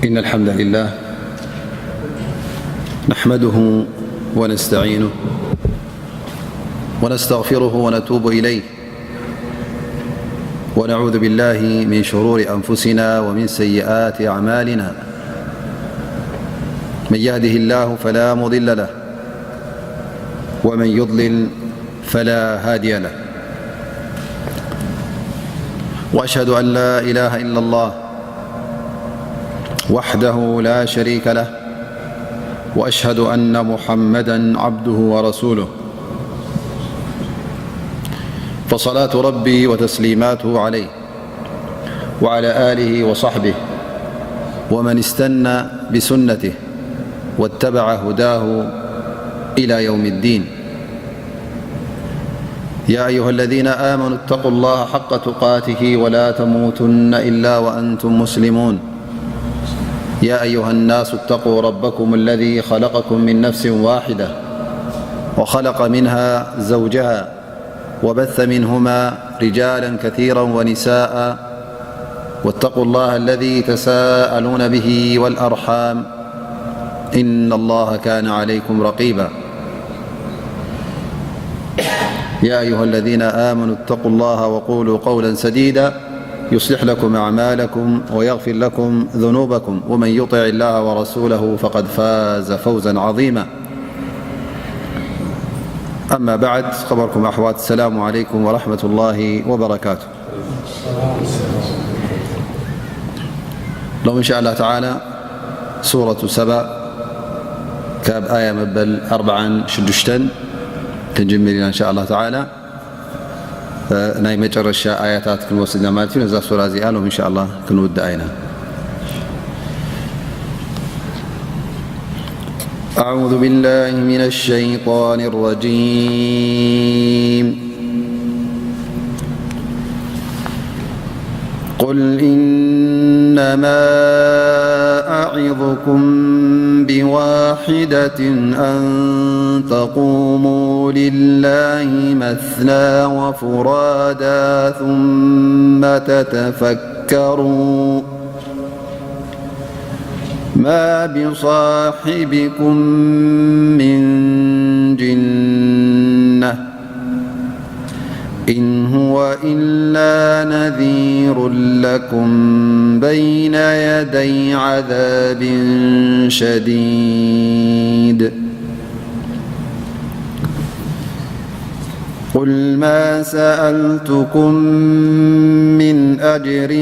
إن الحمد لله نحمده ونستعينه ونستغفره ونتوب إليه، ونعوذ بالله من شرور أنفسنا ومن سيئات أعمالنا. من يهده الله فلا مضل له، ومن يضلل فلا هادي له. وأشهد أن لا إله إلا الله وحده لا شريك له، وأشهد أن محمدا عبده ورسوله. فصلاة ربي وتسليماته عليه وعلى آله وصحبه ومن استن بسنته واتبع هداه إلى يوم الدين. يا أيها الذين آمنوا اتقوا الله حق تقاته ولا تموتن إلا وأنتم مسلمون. يا أيها الناس اتقوا ربكم الذي خلقكم من نفس واحدة وخلق منها زوجها وبث منهما رجالا كثيرا ونساء، واتقوا الله الذي تساءلون به والأرحام، إن الله كان عليكم رقيبا. يا أيها الذين آمنوا اتقوا الله وقولوا قولا سديدا، يصلح لكم أعمالكم ويغفر لكم ذنوبكم، ومن يطع الله ورسوله فقد فاز فوزا عظيما. أما بعد، خبركم أحوات، السلام عليكم ورحمة الله وبركاته. ሎም إن شاء الله تعالى ሱረቱ ሰባ ካብ ኣያ መበል ኣርብዓን ሽዱሽተን ክንጅምር ኢና إن شاء الله تعالى። ናይ መጨረሻ ኣያታት ክንወስድ ኢና ማለት እዩ። ነዛ ሱራ እዚኣ ሎም إن شاء الله ክንውድኣ ኢና። أعوذ بالله من الشيطان الرجيم. قل إنما أعظكم بواحدة أن تقوموا لله مثنى وفرادى ثم تتفكروا ما بصاحبكم من جنة إن هو إلا نذير لكم بين يدي عذاب شديد. قل ما سألتكم من أجر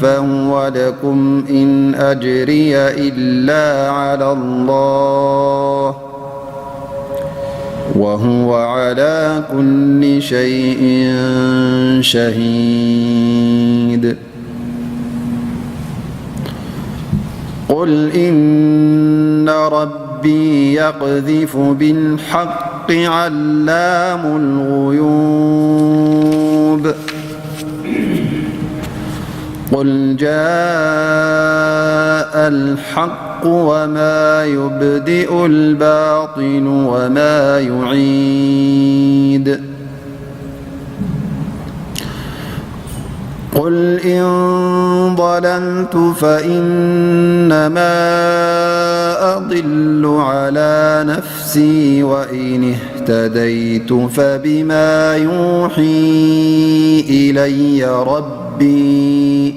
فهو لكم إن أجري إلا على الله وهو على كل شيء شهيد. قل إن ربي يقذف بالحق علام الغيوب. قل جاء الحق وما يبدئ الباطل وما يعيد. قل إن ضللت فإنما أضل على نفسي وإن اهتديت فبما يوحي إلي ربي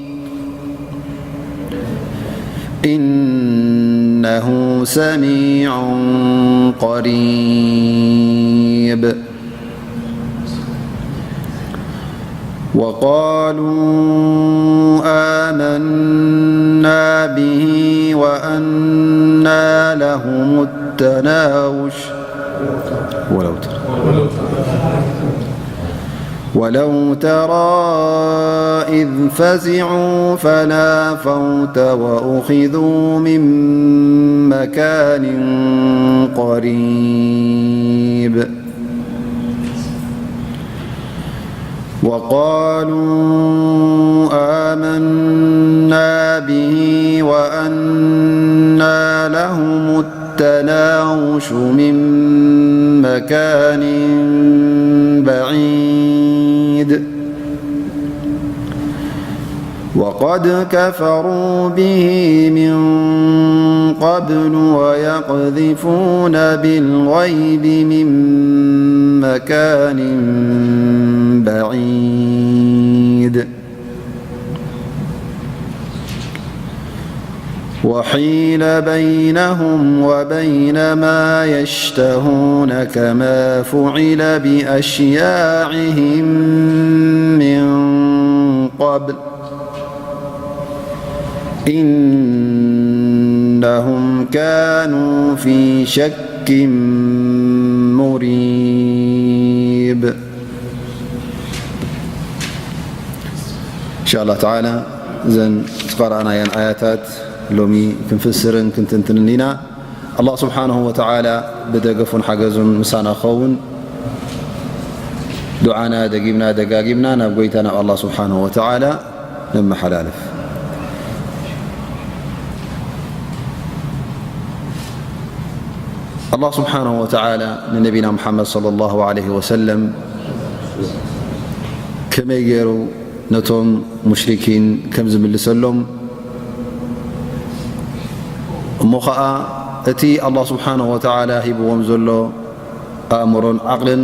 إنه سميع قريب. وقالوا آمنا به وأنى لهم التناوش. ولو ترى ولو ترى إذ فزعوا فلا فوت وأخذوا من مكان قريب. وقالوا آمنا به وأنى لهم التناوش من مكان بعيد. وقد كفروا به من قبل ويقذفون بالغيب من مكان بعيد. وحيل بينهم وبين ما يشتهون كما فعل بأشياعهم من قبل. إنهم كانوا في شك مريب. إن شاء الله تعالى، እዘን ዝቐረኣናየን ኣያታት ሎሚ ክንፍስርን ክንትንትንን ኢና። ኣላህ ስብሓንሁ ወተዓላ ብደገፉን ሓገዙን ምሳና ክኸውን፣ ዱዓና ደጊምና ደጋጊምና ናብ ጎይታ ናብ ኣላህ ስብሓንሁ ወተዓላ ነመሓላልፍ። ኣላህ ስብሓንሁ ወተዓላ ንነቢና ሙሓመድ ሰለላሁ ዐለይሂ ወሰለም ከመይ ገይሩ ነቶም ሙሽሪኪን ከም ዝምልሰሎም፣ እሞ ኸዓ እቲ ኣላህ ስብሓንሁ ወተዓላ ሂብዎም ዘሎ ኣእምሮን ዓቕልን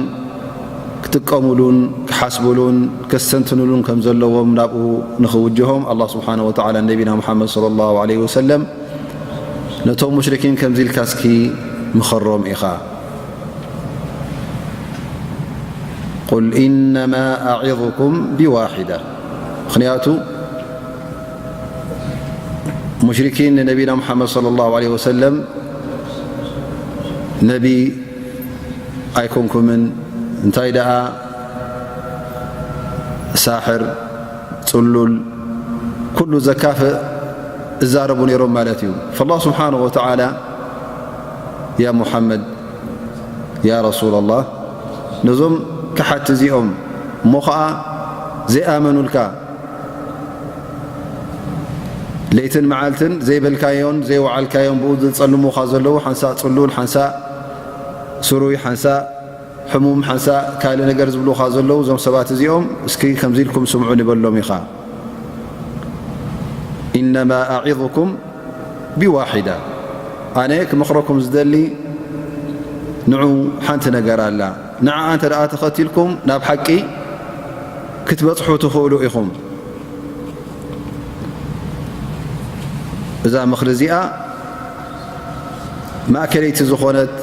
ክጥቀሙሉን ክሓስቡሉን ከስተንትኑሉን ከም ዘለዎም ናብኡ ንኽውጅሆም ኣላህ ስብሓንሁ ወተዓላ ንነቢና ሙሓመድ ሰለላሁ ዐለይሂ ወሰለም ነቶም ሙሽሪኪን ከምዚ ኢልካ እስኪ ምኸሮም ኢኻ። ቁል ኢነማ ኣዒዙኩም ቢዋሒዳ። ምኽንያቱ ሙሽሪኪን ንነቢና ሙሓመድ ሰለላሁ ዐለይሂ ወሰለም ነቢ ኣይኮንኩምን፣ እንታይ ደኣ ሳሕር፣ ጽሉል፣ ኩሉ ዘካፍእ እዛረቡ ነይሮም ማለት እዩ። ፈላህ ስብሓንሁ ወተዓላ ያ ሙሓመድ፣ ያ ረሱላላህ፣ ነዞም ከሓድቲ እዚኦም እሞ ኸዓ ዘይኣመኑልካ፣ ለይትን መዓልትን ዘይበልካዮን ዘይወዓልካዮን ብኡ ዝጸልሙኻ ዘለዉ፣ ሓንሳእ ጽሉል፣ ሓንሳእ ስሩይ፣ ሓንሳእ ሕሙም፣ ሓንሳእ ካልእ ነገር ዝብሉኻ ዘለዉ፣ እዞም ሰባት እዚኦም እስኪ ከምዚ ኢልኩም ስምዑ ንበሎም ኢኻ። ኢነማ ኣዒዙኩም ቢዋሒዳ። ኣነ ክመኽረኩም ዝደሊ ንዑ ሓንቲ ነገር ኣላ። ንዓኣ እንተ ደኣ ተኸቲልኩም ናብ ሓቂ ክትበጽሑ ትኽእሉ ኢኹም። እዛ ምኽሪ እዚኣ ማእከለይቲ ዝኾነት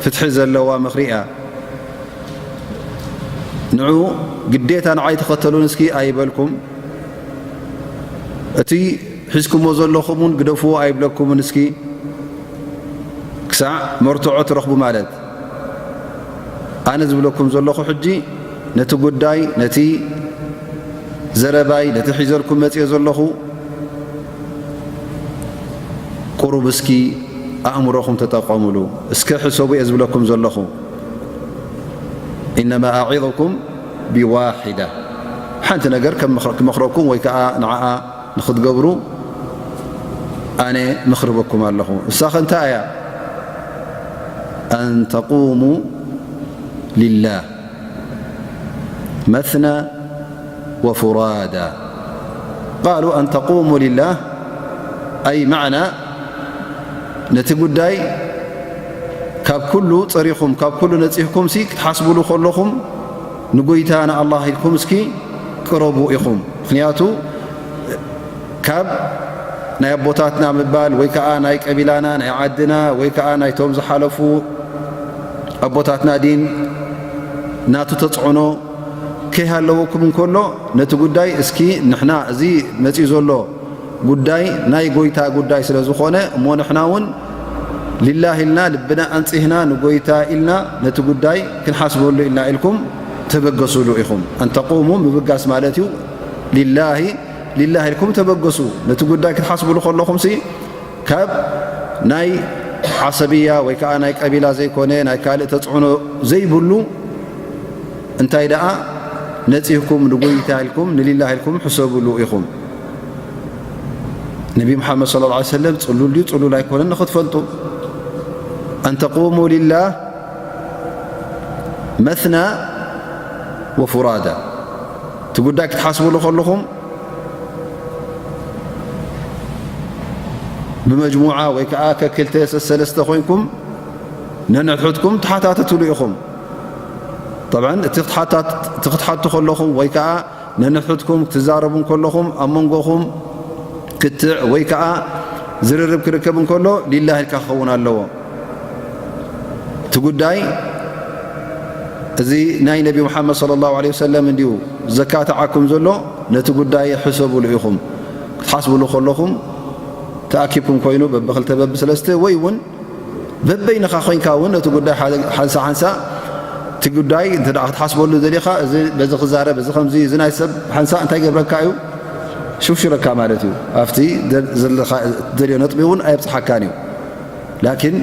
ፍትሒ ዘለዋ ምኽሪ እያ። ንዑ ግዴታ ንዓይ ተኸተሉን እስኪ ኣይበልኩም። እቲ ሒዝኩሞ ዘለኹም እውን ግደፍዎ ኣይብለኩምን። እስኪ ክሳዕ መርትዖ ትረኽቡ ማለት። ኣነ ዝብለኩም ዘለኹ ሕጂ ነቲ ጉዳይ፣ ነቲ ዘረባይ፣ ነቲ ሒዘልኩም መጽየ ዘለኹ ቁሩብ እስኪ ኣእምሮኹም ተጠቐሙሉ። እስከ ሕሰቡ እየ ዝብለኩም ዘለኹ። ኢነማ ኣዒዙኩም ቢዋሒዳ። ሓንቲ ነገር ከም ምኽረ-፣ ክመኽረኩም ወይ ከኣ ንዓኣ ንኽትገብሩ ኣነ ምኽርበኩም ኣለኹ። እሳኸ እንታይ እያ? ኣን ተቁሙ ሊላህ መትና ወፉራዳ። ቃሉ ኣን ተቁሙ ሊላህ፣ ኣይ ማዕና ነቲ ጉዳይ ካብ ኩሉ ጸሪኹም፣ ካብ ኩሉ ነጺህኩም ሲ ክትሓስቡሉ ከለኹም ንጎይታ ንኣላህ ኢልኩም እስኪ ቅረቡ ኢኹም። ምኽንያቱ ካብ ናይ ኣቦታትና ምባል ወይ ከኣ ናይ ቀቢላና፣ ናይ ዓድና ወይ ከኣ ናይቶም ዝሓለፉ ኣቦታትና ዲን ናቱ ተጽዕኖ ከይሃለወኩም እንከሎ፣ ነቲ ጉዳይ እስኪ ንሕና እዚ መጺኡ ዘሎ ጉዳይ ናይ ጎይታ ጉዳይ ስለ ዝኾነ፣ እሞ ንሕና እውን ሊላህ ኢልና ልብና ኣንጺህና ንጎይታ ኢልና ነቲ ጉዳይ ክንሓስበሉ ኢልና ኢልኩም ተበገሱሉ ኢኹም። ኣን ተቁሙ ምብጋስ ማለት እዩ። ሊላሂ፣ ሊላህ ኢልኩም ተበገሱ። ነቲ ጉዳይ ክትሓስብሉ ከለኹምሲ ካብ ናይ ዓሰብያ ወይ ከኣ ናይ ቀቢላ ዘይኮነ ናይ ካልእ ተጽዕኖ ዘይብሉ እንታይ ደኣ ነጺህኩም ንጎይታ ኢልኩም ንሊላህ ኢልኩም ሕሰብሉ ኢኹም። ነቢ መሓመድ ሰለላሁ ዐለይሂ ወሰለም ጽሉል ድዩ ጽሉል ኣይኮነን ንኽትፈልጡ። ኣን ተቁሙ ሊላህ መትና ወፉራዳ። እቲ ጉዳይ ክትሓስብሉ ከለኹም ብመጅሙዓ ወይ ከዓ ከክልተ ሰሰለስተ ኮይንኩም ነንሕድሕድኩም ተሓታተትሉ ኢኹም። ጠብዓን እቲ ክትሓታት-፣ እቲ ክትሓቱ ከለኹም ወይ ከዓ ነንሕድሕድኩም ክትዛረቡ ከለኹም ኣብ መንጎኹም ክትዕ ወይ ከዓ ዝርርብ ክርከብ እንከሎ ሊላህ ኢልካ ክኸውን ኣለዎ። እቲ ጉዳይ እዚ ናይ ነቢ ሙሓመድ ሰለላሁ ዐለይሂ ወሰለም እንዲዩ ዘካትዓኩም ዘሎ፣ ነቲ ጉዳይ ሕሰብሉ ኢኹም። ክትሓስብሉ ከለኹም ተኣኪብኩም ኮይኑ በብክልተ በብሰለስተ ወይ እውን በበይንኻ ኮይንካ እውን ነቲ ጉዳይ ሓደ-፣ ሓንሳ ሓንሳ እቲ ጉዳይ እንተ ደኣ ክትሓስበሉ ደሊኻ፣ እዚ በዚ ክዛረብ፣ እዚ ከምዚ፣ እዚ ናይ ሰብ ሓንሳ እንታይ ገብረካ እዩ? ሽውሽረካ ማለት እዩ። ኣብቲ ደ-፣ ዘለኻ፣ እትደልዮ ነጥቢ እውን ኣየብጽሓካን እዩ። ላኪን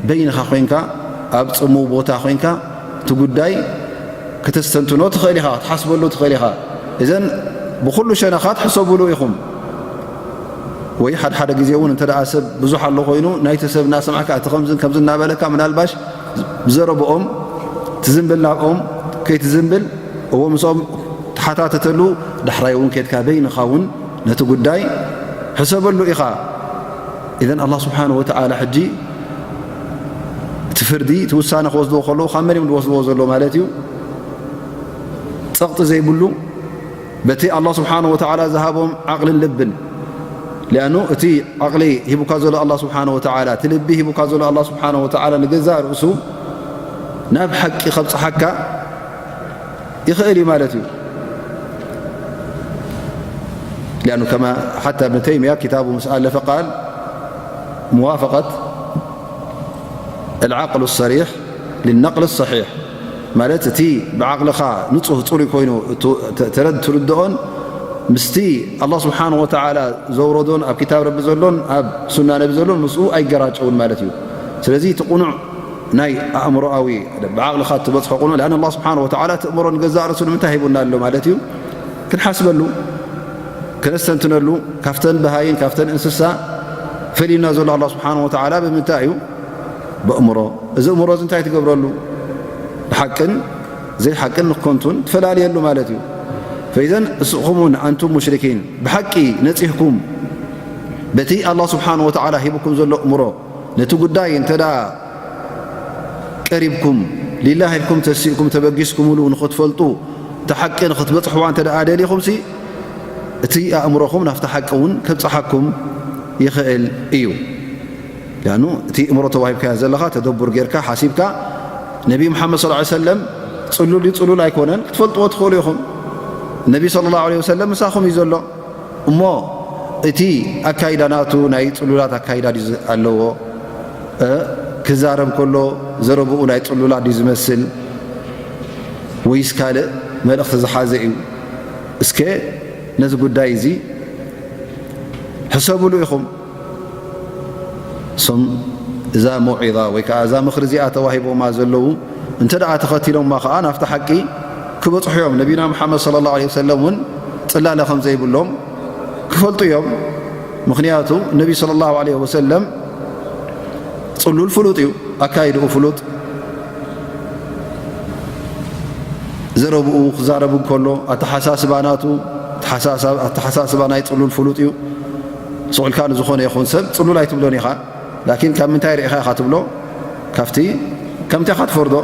በይንኻ ኮይንካ፣ ኣብ ጽምው ቦታ ኮይንካ እቲ ጉዳይ ከተስተንትኖ ትኽእል ኢኻ፣ ክትሓስበሉ ትኽእል ኢኻ። እዘን ብኹሉ ሸነኻት ሕሰቡሉ ኢኹም። ወይ ሓደ ሓደ ግዜ እውን እንተ ደኣ ሰብ ብዙሕ ኣሎ ኮይኑ፣ ናይቲ ሰብ እናሰማዕካ፣ እቲ ከምዝን ከምዝን እናበለካ፣ ምናልባሽ ብዘረብኦም ትዝንብል፣ ናብኦም ከይትዝንብል፣ እዎ ምስኦም ተሓታተተሉ፣ ዳሕራይ እውን ኬድካ በይንኻ እውን ነቲ ጉዳይ ሕሰበሉ ኢኻ። ኢዘን ኣላህ ስብሓነሁ ወተዓላ ሕጂ እቲ ፍርዲ፣ እቲ ውሳነ ክወስድዎ ከለዉ፣ ካብ መን እዮም ዝወስድዎ ዘሎ ማለት እዩ? ጸቕጢ ዘይብሉ፣ በቲ ኣላህ ስብሓነሁ ወተዓላ ዝሃቦም ዓቕልን ልብን። ሊኣኑ እቲ ዓቕሊ ሂቡካ ዘሎ ኣላህ ስብሓነሁ ወተዓላ፣ እቲ ልቢ ሂቡካ ዘሎ ኣላህ ስብሓነሁ ወተዓላ ንገዛእ ርእሱ ናብ ሓቂ ከብጽሓካ ይኽእል እዩ ማለት እዩ። ሊኣኑ ከማ ሓታ እብን ተይሚያ ኪታቡ ምስ ኣለፈ ቃል ሙዋፈቀት العقل الصريح للنقل الصحيح ማለት እቲ ብዓቕልኻ ንጹህ ጽሩይ ኮይኑ እቱ-፣ ተ-፣ ተረድ-፣ ትርድኦን ምስቲ ኣላህ ስብሓነሁ ወተዓላ ዘውረዶን ኣብ ክታብ ረቢ ዘሎን ኣብ ሱና ነቢ ዘሎን ምስኡ ኣይገራጨውን ማለት እዩ። ስለዚ እቲ ቅኑዕ ናይ ኣእምሮኣዊ ብዓቕልኻ እትበጽሖ ቅኑዕ፣ ለኣን ኣላህ ስብሓነሁ ወተዓላ እቲ ኣእምሮ ንገዛእ ርእሱ ንምንታይ ሂቡና ኣሎ ማለት እዩ? ክንሓስበሉ፣ ከነስተንትነሉ፣ ካብተን በሃይን ካብተን እንስሳ ፈልዩና ዘሎ ኣላህ ስብሓነሁ ወተዓላ ብምንታይ እዩ? ብእምሮ። እዚ እምሮ እዚ እንታይ ትገብረሉ? ብሓቅን ዘይሓቅን ንክከንቱን ትፈላልየሉ ማለት እዩ። ፈኢዘን እስኹም እውን ኣንቱም ሙሽሪኪን ብሓቂ ነጺህኩም በቲ ኣላህ ስብሓነሁ ወተዓላ ሂቡኩም ዘሎ እምሮ ነቲ ጉዳይ እንተ ደኣ ቀሪብኩም ሊላህ ኢልኩም ተሲእኩም ተበጊስኩምሉ ንኽትፈልጡ እቲ ሓቂ ንኽትበጽሕዋ እንተ ደኣ ደሊኹምሲ እቲ ኣእምሮኹም ናብቲ ሓቂ እውን ከብጽሓኩም ይኽእል እዩ። ያኑ እቲ እምሮ ተዋሂብካዮ ዘለኻ ተደቡር ጌርካ ሓሲብካ ነቢ ሙሓመድ ሰለላሁ ዐለይሂ ወሰለም ጽሉል እዩ ጽሉል ኣይኮነን ክትፈልጥዎ ትኽእሉ ኢኹም። ነቢ ሰለላሁ ዐለይሂ ወሰለም ምሳኹም እዩ ዘሎ። እሞ እቲ ኣካይዳ ናቱ ናይ ጽሉላት ኣካይዳ ድዩ ዝ-፣ ኣለዎ? እ፣ ክዛረብ ከሎ ዘረብኡ ናይ ጽሉላት ድዩ ዝመስል? ወይስ ካልእ መልእኽቲ ዝሓዘ እዩ? እስከ ነዚ ጉዳይ እዚ ሕሰብሉ ኢኹም። እሶም እዛ መውዒዛ ወይ ከኣ እዛ ምኽሪ እዚኣ ተዋሂቦማ ዘለዉ እንተ ደኣ ተኸቲሎማ ከኣ ናብቲ ሓቂ ክበጽሑ እዮም። ነቢና መሓመድ ሰለላሁ ዐለይሂ ወሰለም እውን ጽላለ ከም ዘይብሎም ክፈልጡ እዮም። ምኽንያቱ ነቢ ሰለላሁ ዐለይሂ ወሰለም ጽሉል ፍሉጥ እዩ፣ ኣካይድኡ ፍሉጥ፣ ዘረብኡ ክዛረብ እንከሎ ኣተሓሳስባ ናቱ፣ ኣተሓሳሳ-፣ ኣተሓሳስባ ናይ ጽሉል ፍሉጥ እዩ። ስቕ ኢልካ ንዝኾነ ይኹን ሰብ ጽሉል ኣይትብሎን ኢኻ። ላኪን ካብ ምንታይ ርኢኻ ኢኻ ትብሎ? ካብቲ፣ ከምቲ ኢኻ ትፈርዶ፣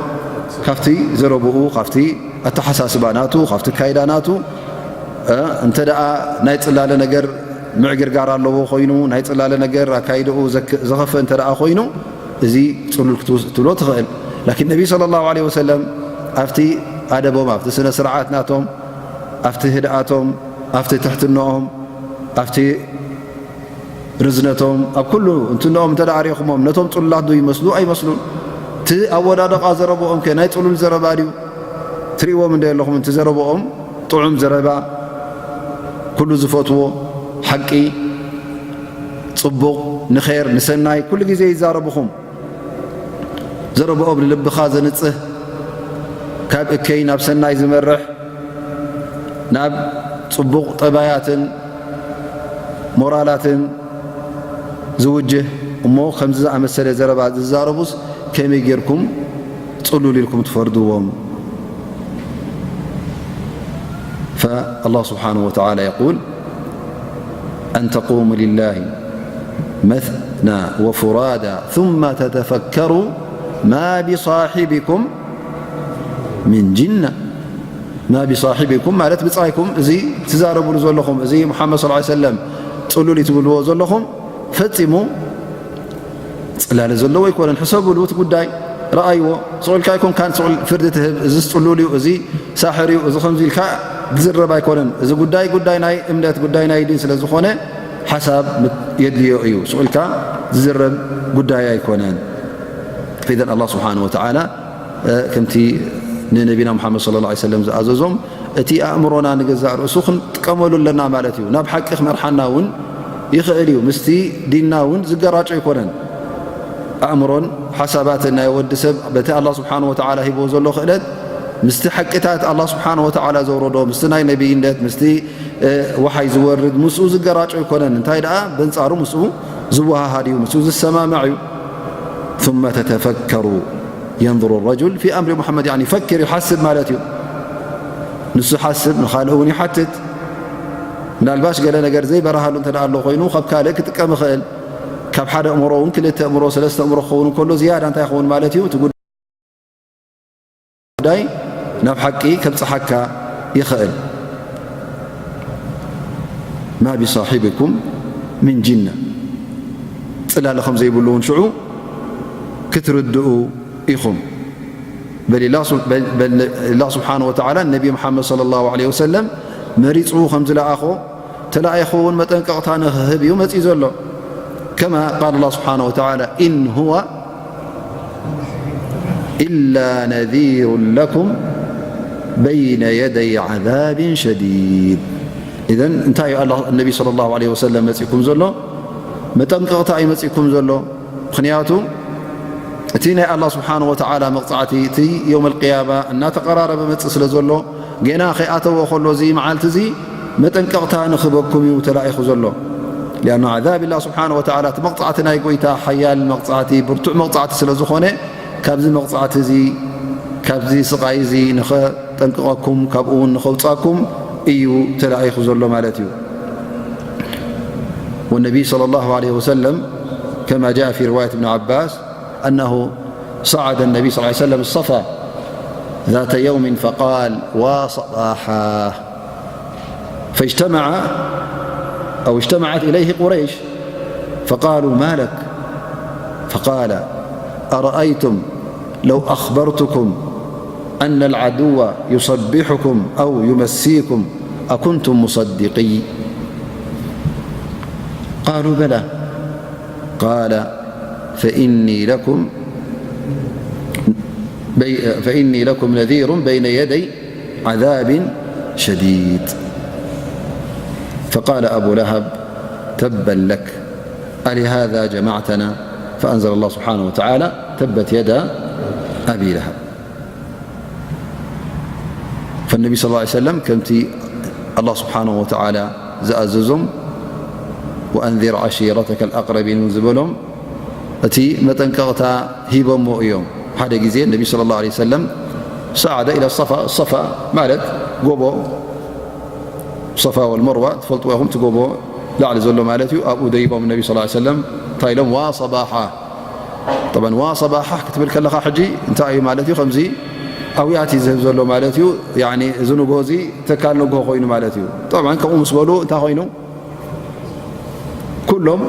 ካብቲ ዘረብኡ፣ ካብቲ ኣተሓሳስባ ናቱ፣ ካብቲ ኣካይዳ ናቱ፣ እ፣ እንተ ደኣ ናይ ጽላለ ነገር ምዕግርጋር ኣለዎ ኮይኑ፣ ናይ ጽላለ ነገር ኣካይድኡ ዘክ-፣ ዘኸፍእ እንተ ደኣ ኮይኑ፣ እዚ ጽሉል ክትውስ-፣ ክትብሎ ትኽእል። ላኪን ነቢ ሰለላሁ ዐለይሂ ወሰለም ኣብቲ ኣደቦም፣ ኣብቲ ስነ ስርዓት ናቶም፣ ኣብቲ ህድኣቶም፣ ኣብቲ ትሕትናኦም፣ ኣብቲ ርዝነቶም፣ ኣብ ኩሉ እንትንኦም እንተ ደኣ ርኢኹሞም፣ ነቶም ጽሉላት ዶ ይመስሉ? ኣይመስሉን። እቲ ኣወዳድቓ ዘረብኦም ከ ናይ ጽሉል ዘረባ ድዩ? ትርእይዎም እንደ ኣለኹም፣ እቲ ዘረብኦም ጥዑም ዘረባ፣ ኩሉ ዝፈትዎ፣ ሓቂ፣ ጽቡቕ፣ ንኸይር፣ ንሰናይ፣ ኩሉ ግዜ ይዛረብኹም። ዘረብኦም ንልብኻ ዘንጽህ፣ ካብ እከይ ናብ ሰናይ ዝመርሕ፣ ናብ ጽቡቕ ጠባያትን ሞራላትን ዝውጅህ እሞ፣ ከምዚ ዝኣመሰለ ዘረባ ዝዛረቡስ ከመይ ጌርኩም ጽሉል ኢልኩም ትፈርድዎም? فالله سبحانه وتعالى يقول: أن تقوموا لله مثنى وفرادى ثم تتفكروا ما بصاحبكم من جنة. ما بصاحبكم ማለት ብጻይኩም፣ እዚ ትዛረብሉ ዘለኹም፣ እዚ ሙሓመድ ሰለላሁ ዐለይሂ ወሰለም ጽሉል እዩ ትብልዎ ዘለኹም፣ ፈጺሙ ጽላለ ዘለዎ ኣይኮነን። ሕሰብሉ እቲ ጉዳይ፣ ረኣይዎ። ስቕ ኢልካ ኣይኮንካን ስቕ ኢል ፍርዲ ትህብ፣ እዚ ጽሉል እዩ፣ እዚ ሳሕር እዩ፣ እዚ ከምዚ ኢልካ ዝዝረብ ኣይኮነን። እዚ ጉዳይ፣ ጉዳይ ናይ እምነት፣ ጉዳይ ናይ ዲን ስለ ዝኾነ፣ ሓሳብ ምት-፣ የድልዮ እዩ። ስቕ ኢልካ ዝዝረብ ጉዳይ ኣይኮነን። ኢዘን ኣላህ ስብሓነሁ ወተዓላ፣ እ፣ ከምቲ ንነቢና ሙሓመድ ሰለላሁ ዐለይሂ ወሰለም ዝኣዘዞም፣ እቲ ኣእምሮና ንገዛእ ርእሱ ክንጥቀመሉ ኣለና ማለት እዩ። ናብ ሓቂ ክመርሓና እውን ይኽእል እዩ። ምስቲ ዲንና እውን ዝገራጮ ኣይኮነን። ኣእምሮን ሓሳባትን ናይ ወዲ ሰብ በቲ ኣላህ ስብሓነሁ ወተዓላ ሂብዎ ዘሎ ክእለት ምስቲ ሓቅታት ኣላህ ስብሓነሁ ወተዓላ ዘውረዶ፣ ምስቲ ናይ ነቢይነት፣ ምስቲ፣ እ፣ ወሓይ ዝወርድ ምስኡ ዝገራጮ ኣይኮነን። እንታይ ደኣ በንጻሩ ምስኡ ዝወሃሃድ እዩ፣ ምስኡ ዝሰማማዕ እዩ። ثم تتفكروا ينظر الرجل في أمر محمد، يعني فكر ይሓስብ ማለት እዩ። ንሱ ይሓስብ፣ ንኻልእ እውን ይሓትት። ምናልባሽ ገለ ነገር ዘይበረሃሉ እንተ ደኣ ኣሎ ኮይኑ፣ ካብ ካልእ ክጥቀም ይኽእል። ካብ ሓደ ኣእምሮ እውን ክልተ ኣእምሮ፣ ሰለስተ ኣእምሮ ክኸውን እንከሎ ዝያዳ እንታይ ይኸውን ማለት እዩ? እቲ ጉዳይ ናብ ሓቂ ከብጽሓካ ይኽእል። ما بصاحبكم من جنة، ጽላለ ከም ዘይብሉ እውን ሽዑ ክትርድኡ ኢኹም። በል ኢላ ሱ-፣ በል፣ በል ኢላ ስብሓነ ወተዓላ ነቢ ሙሓመድ ሰለላሁ ዐለይሂ ወሰለም መሪጹ ከም ዝለኣኾ፣ ተላኢኹ እውን መጠንቀቕታ ንኽህብ እዩ መጺኡ ዘሎ። ከማ ቃል ኣላህ ስብሓነ ወተዓላ፣ "ኢን ሁወ ኢላ ነዚሩን ለኩም በይነ የደይ ዓዛቢን ሸዲድ።" ኢዘን እንታይ እዩ ኣላ-፣ ነቢ ሰለላሁ ዐለይሂ ወሰለም መጺእኩም ዘሎ? መጠንቀቕታ እዩ መጺእኩም ዘሎ። ምኽንያቱ እቲ ናይ ኣላህ ስብሓነሁ ወተዓላ መቕጻዕቲ፣ እቲ የውመል ቅያማ እናተቐራረበ መጽእ ስለ ዘሎ፣ ጌና ከይኣተዎ ከሎ እዚ መዓልቲ እዚ መጠንቀቕታ ንኽበኩም እዩ ተላኢኹ ዘሎ። ሊኣኑ ዓዛብ ኢላ ስብሓነሁ ወተዓላ፣ እቲ መቕጻዕቲ ናይ ጎይታ ሓያል መቕጻዕቲ፣ ብርቱዕ መቕጻዕቲ ስለ ዝኾነ፣ ካብዚ መቕጻዕቲ እዚ፣ ካብዚ ስቓይ እዚ ንኸጠንቅቐኩም፣ ካብኡ እውን ንኸውጻኩም እዩ ተላኢኹ ዘሎ ማለት እዩ። والنبي صلى الله عليه وسلم كما جاء في رواية ابن عباس أنه صعد النبي صلى الله عليه وسلم الصفا ذات يوم فقال: "وصباحا"، فاجتمع أو اجتمعت إليه قريش فقالوا: "ما لك؟" فقال: "أرأيتم لو أخبرتكم أن العدو يصبحكم أو يمسيكم أكنتم مصدقي؟" قالوا: "بلى." قال: "فإني لكم بي-، فإني لكم نذير بين يدي عذاب شديد." فقال أبو لهب: "تبا لك، ألهذا جمعتنا؟" فأنزل الله سبحانه وتعالى: "تبت يدا أبي لهب." فالنبي صلى الله عليه وسلم ከምቲ ኣላህ ስብሓነሁ ወተዓላ ዝኣዘዞም፣ "وأنذر عشيرتك الأقربين" ዝበሎም፣ እቲ መጠንቀቕታ ሂቦሞ እዮም። ሓደ ግዜ ነቢ ሰለላሁ ዐለይሂ ወሰለም፣ ሰዓደ ኢላ ሰፋ፣ ሰፋ ማለት ጎቦ፣ ሰፋ ወልመርዋ ትፈልጥዎ ኢኹም፣ እቲ ጎቦ ላዕሊ ዘሎ ማለት እዩ። ኣብኡ ደይቦም ነቢ ሰለላሁ ዐለይሂ ወሰለም እንታይ ኢሎም? "ዋ ሰባሓ።" ጠብዓን ዋ ሰባሓ ክትብል ከለኻ ሕጂ እንታይ እዩ ማለት እዩ? ከምዚ ኣውያት እዩ ዝህብ ዘሎ ማለት እዩ። ያኒ እዚ ንግሆ እዚ ተካል ንግሆ ኮይኑ ማለት እዩ። ጠብዓን ከምኡ ምስ በሉ እንታይ ኮይኑ? ኩሎም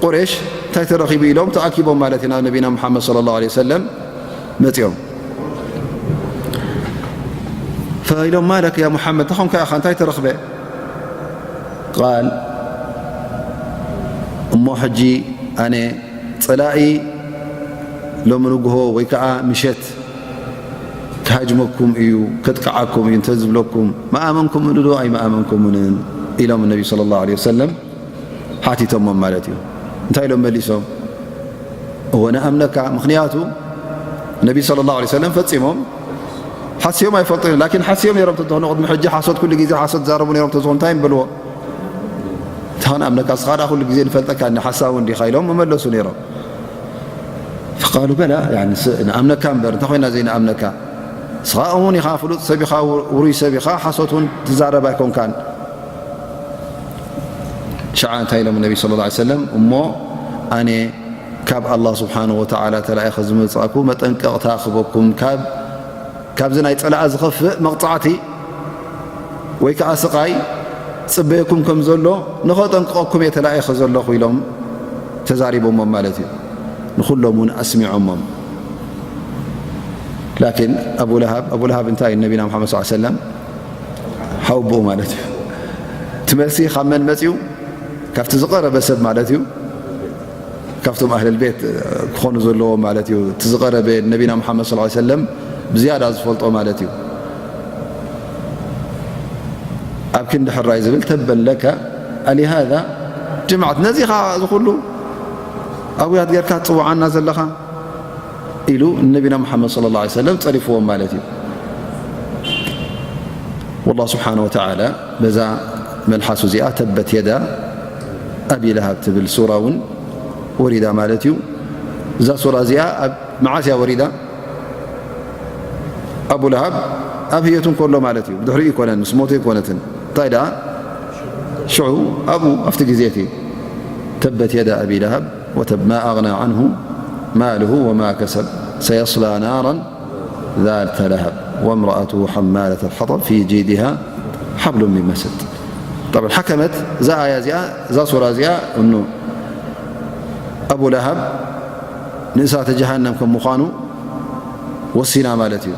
ቁሬሽ እንታይ ተረኺቡ ኢሎም ተኣኪቦም ማለት እዩ ናብ ነቢና ሙሓመድ ሰለላሁ ዐለይሂ ወሰለም መጺኦም። ፈኢሎም፣ "ማለክ ያ ሙሓመድ፣ እንታይ ኾንካ ኢኻ? እንታይ ተረኽበ?" ቃል፣ "እሞ ሕጂ ኣነ ጸላኢ ሎሚ ንግሆ ወይ ከዓ ምሸት ክሃጅመኩም እዩ፣ ከጥቅዓኩም እዩ እንተ ዝብለኩም፣ መኣመንኩምኒ ዶ ኣይመኣመንኩምንን?" ኢሎም ነቢ ሰለላሁ ዐለይሂ ወሰለም ሓቲቶሞም ማለት እዩ። እንታይ ኢሎም መሊሶም? "እወ ንኣምነካ፣ ምኽንያቱ ነቢ ሰለላሁ ዐለይሂ ወሰለም ፈጺሞም ሓስዮም ኣይፈልጡን እዮም፣ ላኪን ሓስዮም ነይሮም ተትኾኑ፣ ቅድሚ ሕጂ ሓሶት፣ ኩሉ ግዜ ሓሶት ዛረቡ ነይሮም ተዝኾኑ እንታይ ምበልዎ? እንታ ንኣምነካ፣ እስኻ ደኣ ኩሉ ግዜ ንፈልጠካ እንዲ ሓሳዊ እንዲኻ?" ኢሎም መመለሱ ነይሮም። ፈቃሉ በላ፣ ያኒ ስ-፣ ንኣምነካ እምበር፣ እንታይ ኮይና ዘይንኣምነካ? እስኻ እሙን ኢኻ፣ ፍሉጥ ሰብ ኢኻ፣ ው-፣ ውሩይ ሰብ ኢኻ፣ ሓሶት እውን ትዛረብ ኣይኮንካን። ሽዓ እንታይ ኢሎም ነቢ ሰለላሁ ዐለይሂ ወሰለም? እሞ ኣነ ካብ ኣላህ ስብሓነሁ ወተዓላ ተላኢኸ ዝመጻእኩ መጠንቀቕታ ክበኩም፣ ካብ፣ ካብዚ ናይ ጸላኣ ዝኸፍእ መቕጻዕቲ ወይ ከኣ ስቓይ ጽበየኩም ከም ዘሎ ንኸጠንቅቐኩም እየ ተላኢኸ ዘለኹ ኢሎም ተዛሪቦሞም ማለት እዩ። ንኹሎም እውን ኣስሚዖሞም። ላኪን ኣቡ ለሃብ፣ ኣቡ ለሃብ እንታይ እዩ? ነቢና ሙሓመድ ሰለላሁ ዐለይሂ ወሰለም ሓወቦኡ ማለት እዩ። እቲ መልሲ ካብ መን መጺኡ? ካብቲ ዝቐረበ ሰብ ማለት እዩ። ካብቶም ኣህለል ቤት ክኾኑ ዘለዎም ማለት እዩ። እቲ ዝቐረበ ነቢና ሙሓመድ ሰለላሁ ዐለይሂ ወሰለም ብዝያዳ ዝፈልጦ ማለት እዩ። ኣብ ክንዲ ሕራይ ዝብል፣ ተበን ለከ ኣሊሃዛ ጅምዓት፣ ነዚ ኸዓ እዚ ኩሉ ኣውያት ጌርካ ትጽውዓና ዘለኻ ኢሉ ንነቢና ሙሓመድ ሰለላሁ ዐለይሂ ወሰለም ጸሪፍዎም ማለት እዩ። ወላህ ስብሓነ ወተዓላ በዛ መልሓሱ እዚኣ ተበት የዳ ኣቢ ለሃብ ትብል ሱራ እውን ወሪዳ ማለት እዩ። እዛ ሱራ እዚኣ ኣብ መዓስ እያ ወሪዳ? ኣቡ ለሃብ ኣብ ህየቱ እንከሎ ማለት እዩ። ብድሕሪኡ ይኮነን፣ ምስ ሞተ ይኮነትን። እንታይ ደኣ ሽዑ ኣብኡ ኣብቲ ግዜ እቲ ተበት የዳ ኣቢ ለሃብ ወተብ ማ ኣግና ዓንሁ ማልሁ ወማ ከሰብ ሰየስላ ናራን ዛተ ለሃብ ወምረኣትሁ ሓማለት ልሓጠብ ፊ ጂድሃ ሓብሉ ሚን መሰድ። ጠብዓን ሓከመት እዛ ኣያ እዚኣ፣ እዛ ሱራ እዚኣ እኑ ኣቡ ለሃብ ንእሳተ ጀሃነም ከም ምዃኑ ወሲና ማለት እዩ።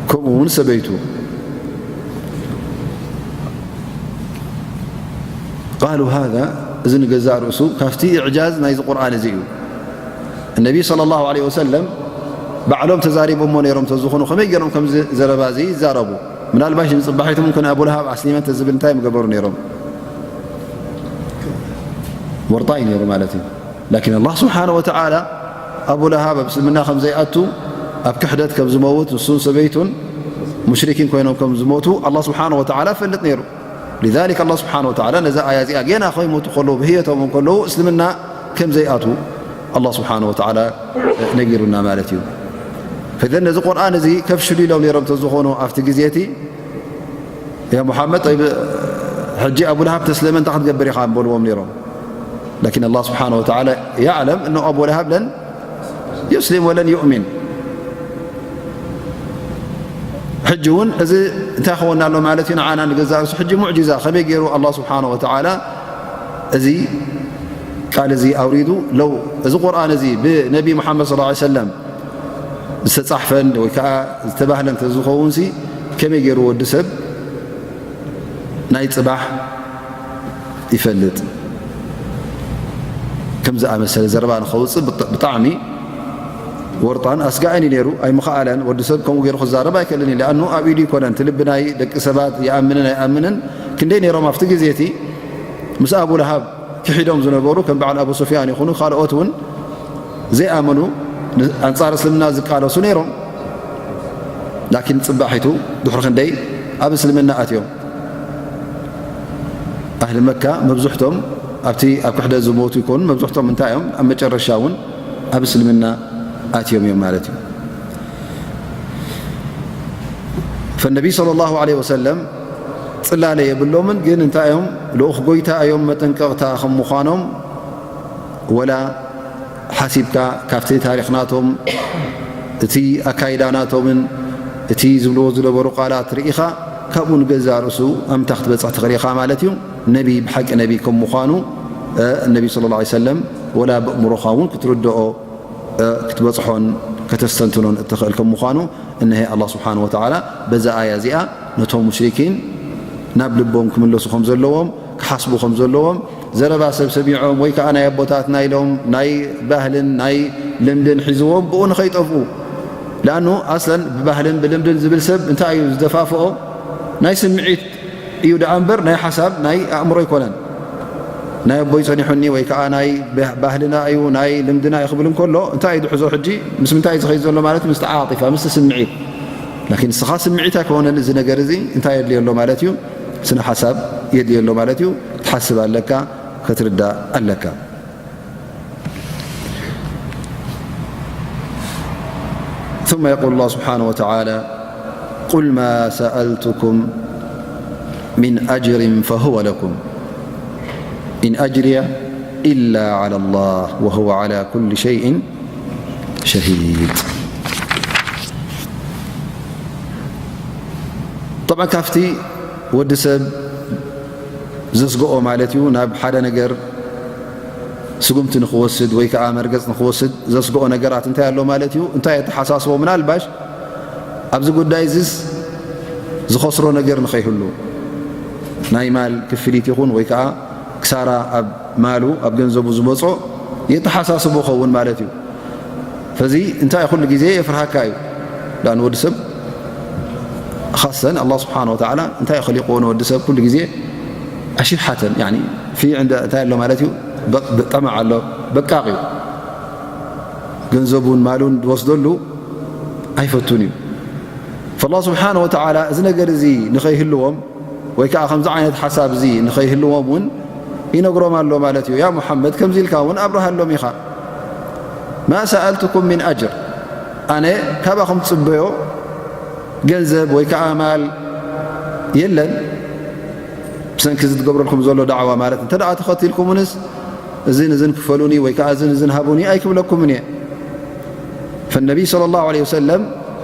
ከምኡ እውን ሰበይቱ። ቃሉ ሃዛ፣ እዚ ንገዛእ ርእሱ ካብቲ ኢዕጃዝ ናይዚ ቁርኣን እዚ እዩ። እነቢ ሰለላሁ ዐለይሂ ወሰለም ባዕሎም ተዛሪቦሞ ነይሮም ተዝኾኑ ከመይ ገይሮም ከምዚ ዘረባ እዚ ይዛረቡ? ምናልባሽ ንጽባሒቶም እንኮነ ኣቡ ለሃብ ኣስሊመ እንተዝብል እንታይ ምገበሩ ነይሮም? ወርጣ እዩ ነይሩ ማለት እዩ። ላኪን ኣላህ ስብሓነ ወተዓላ ኣቡ ለሃብ ኣብ እስልምና ከም ዘይኣቱ፣ ኣብ ክሕደት ከም ዝመውት፣ ንሱን ሰበይቱን ሙሽሪኪን ኮይኖም ከም ዝሞቱ ኣላህ ስብሓነ ወተዓላ ይፈልጥ ነይሩ። ሊዛሊክ ኣላህ ስብሓነ ወተዓላ ነዛ ኣያ እዚኣ ጌና ከይሞቱ ከለዉ፣ ብህየቶም ከለዉ እስልምና ከም ዘይኣትዉ ኣላህ ስብሓነ ወተዓላ ነጊሩና ማለት እዩ። ፈዘን ነዚ ቁርኣን እዚ ከፍሽሉ ኢሎም ነይሮም ተዝኾኑ ኣብቲ ግዜ እቲ ያ ሙሓመድ፣ ጠይብ፣ ሕጂ ኣቡ ለሃብ ተስለመ እንታይ ክትገብር ኢኻ? ምበልዎም ነይሮም። ላኪን ኣላህ ስብሓነ ወተዓላ ያዕለም እነሁ ኣቡ ለሃብ ለን ዩስሊም ወለን ዩእሚን። ሕጂ እውን እዚ እንታይ ክኸውን ኣሎ ማለት እዩ? ንዓና ንገዛእ ርእሱ ሕጂ ሙዕጂዛ ከመይ ገይሩ ኣላህ ስብሓነ ወተዓላ እዚ ቃል እዚ ኣውሪዱ? ለው እዚ ቁርኣን እዚ ብነቢ ሙሓመድ ሰለላሁ ዐለይሂ ወሰለም ዝተጻሕፈን ወይ ከዓ ዝተባህለን ተዝኸውን ሲ ከመይ ገይሩ ወዲ ሰብ ናይ ጽባሕ ይፈልጥ? ከም ዝኣመሰለ ዘረባ ንኸውጽእ ብጣ-፣ ብጣዕሚ ወርጣን ኣስጋእን እዩ ነይሩ። ኣይምኸኣለን። ወዲ ሰብ ከምኡ ገይሩ ክዛረብ ኣይክእልን እዩ። ለኣኑ ኣብ ኢዱ ይኮነን። እቲ ልቢ ናይ ደቂ ሰባት ይኣምንን ኣይኣምንን ክንደይ ነይሮም ኣብቲ ግዜ እቲ ምስ ኣቡ ለሃብ ክሒዶም ዝነበሩ ከም በዓል ኣቡ ሱፍያን ይኹኑ ካልኦት እውን ዘይኣመኑ፣ ን-፣ ኣንጻር እስልምና ዝቃለሱ ነይሮም። ላኪን ጽባሒቱ ድሕሪ ክንደይ ኣብ እስልምና ኣትዮም። ኣህሊ መካ መብዝሕቶም ኣብቲ ኣብ ክሕደት ዝሞቱ ይኮኑ፣ መብዝሕቶም እንታይ እዮም? ኣብ መጨረሻ እውን ኣብ እስልምና ኣትዮም እዮም ማለት እዩ። ፈነቢ ሰለላሁ ዐለይሂ ወሰለም ጽላለ የብሎምን፣ ግን እንታይ እዮም? ልኡኽ ጎይታ እዮም፣ መጠንቀቕታ ከም ምዃኖም ወላ ሓሲብካ ካብቲ ታሪኽ ናቶም፣ እቲ ኣካይዳ ናቶምን እቲ ዝብልዎ ዝነበሩ ቃላት ርኢኻ፣ ካብኡ ንገዛእ ርእሱ ኣምታ ክትበጽሕ ትኽእል ኢኻ ማለት እዩ። ነቢ ብሓቂ ነቢ ከም ምዃኑ፣ እ፣ ነቢ ሰለላሁ ዐለይሂ ወሰለም ወላ ብእምሮኻ እውን ክትርድኦ፣ እ፣ ክትበጽሖን ከተስተንትኖን እትኽእል ከም ምዃኑ፣ እንሄ ኣላህ ስብሓነሁ ወተዓላ በዛ ኣያ እዚኣ ነቶም ሙሽሪኪን ናብ ልቦም ክምለሱ ከም ዘለዎም፣ ክሓስቡ ከም ዘለዎም፣ ዘረባ ሰብ ሰሚዖም ወይ ከኣ ናይ ኣቦታትና ኢሎም ናይ ባህልን ናይ ልምድን ሒዝዎም ብኡ ንኸይጠፍኡ። ለኣኑ ኣስለን ብባህልን ብልምድን ዝብል ሰብ እንታይ እዩ ዝደፋፍኦ? ናይ ስምዒት እዩ ደኣ እምበር ናይ ሓሳብ ናይ ኣእምሮ ኣይኮነን። ናይ ኣቦይ ጸኒሑኒ ወይ ከኣ ናይ ባህ-፣ ባህልና እዩ ናይ ልምድና እዩ ክብል እንከሎ እንታይ እዩ ዝሕዞ ሕጂ? ምስ ምንታይ እዩ ዝኸይድ ዘሎ ማለት? ምስቲ ዓጢፋ፣ ምስቲ ስምዒት። ላኪን ንስኻ ስምዒት ኣይኮነን እዚ ነገር እዚ እንታይ የድልዮ ኣሎ ማለት እዩ? ስነ ሓሳብ የድልዮ ኣሎ ማለት እዩ። ክትሓስብ ኣለካ፣ ክትርዳእ ኣለካ። ثم يقول الله سبحانه وتعالى: قل ما سألتكم من أجر فهو لكم إن أجري إلا على الله وهو على كل شيء شهيد. طبعا ካብቲ ወዲ ሰብ ዘስግኦ ማለት እዩ፣ ናብ ሓደ ነገር ስጉምቲ ንኽወስድ ወይ ከዓ መርገፅ ንኽወስድ ዘስግኦ ነገራት እንታይ ኣሎ ማለት እዩ? እንታይ የተሓሳስቦ? ምናልባሽ ኣብዚ ጉዳይ እዚስ ዝኸስሮ ነገር ንኸይህሉ፣ ናይ ማል ክፍሊት ይኹን ወይ ከዓ ክሳራ ኣብ ማሉ ኣብ ገንዘቡ ዝመጾ የተሓሳስቦ ኸውን ማለት እዩ። ፈዚ እንታይ ኩሉ ግዜ የፍርሃካ እዩ። ዳን ወዲ ሰብ ኻሰን ኣላህ ስብሓን ወተዓላ እንታይ ኸሊቕዎ ንወዲ ሰብ ኩሉ ግዜ ኣሽሓተን፣ ያኒ ፊ ዕንደ እንታይ ኣሎ ማለት እዩ፣ በ-፣ ጠማዕ ኣሎ፣ በቃቕ እዩ። ገንዘቡን ማሉን ዝወስደሉ ኣይፈቱን እዩ። ፈላህ ስብሓን ወተዓላ እዚ ነገር እዚ ንኸይህልዎም ወይ ከዓ ከምዚ ዓይነት ሓሳብ እዚ ንኸይህልዎም እውን ይነግሮም ኣሎ ማለት እዩ። ያ ሙሓመድ፣ ከምዚ ኢልካ እውን ኣብርሃሎም ኢኻ። ማ ሰኣልቱኩም ሚን ኣጅር፣ ኣነ ካባኹም ትጽበዮ ገንዘብ ወይ ከዓ ማል የለን። ብሰንኪ እዚ ትገብረልኩም ዘሎ ዳዕዋ ማለት እንተ ደኣ ተኸቲልኩምንስ እዝን እዝን ክፈሉኒ ወይ ከዓ እዝን እዝን ሃቡኒ ኣይክብለኩምን እየ። ፈነቢይ ሰለላሁ ዐለይሂ ወሰለም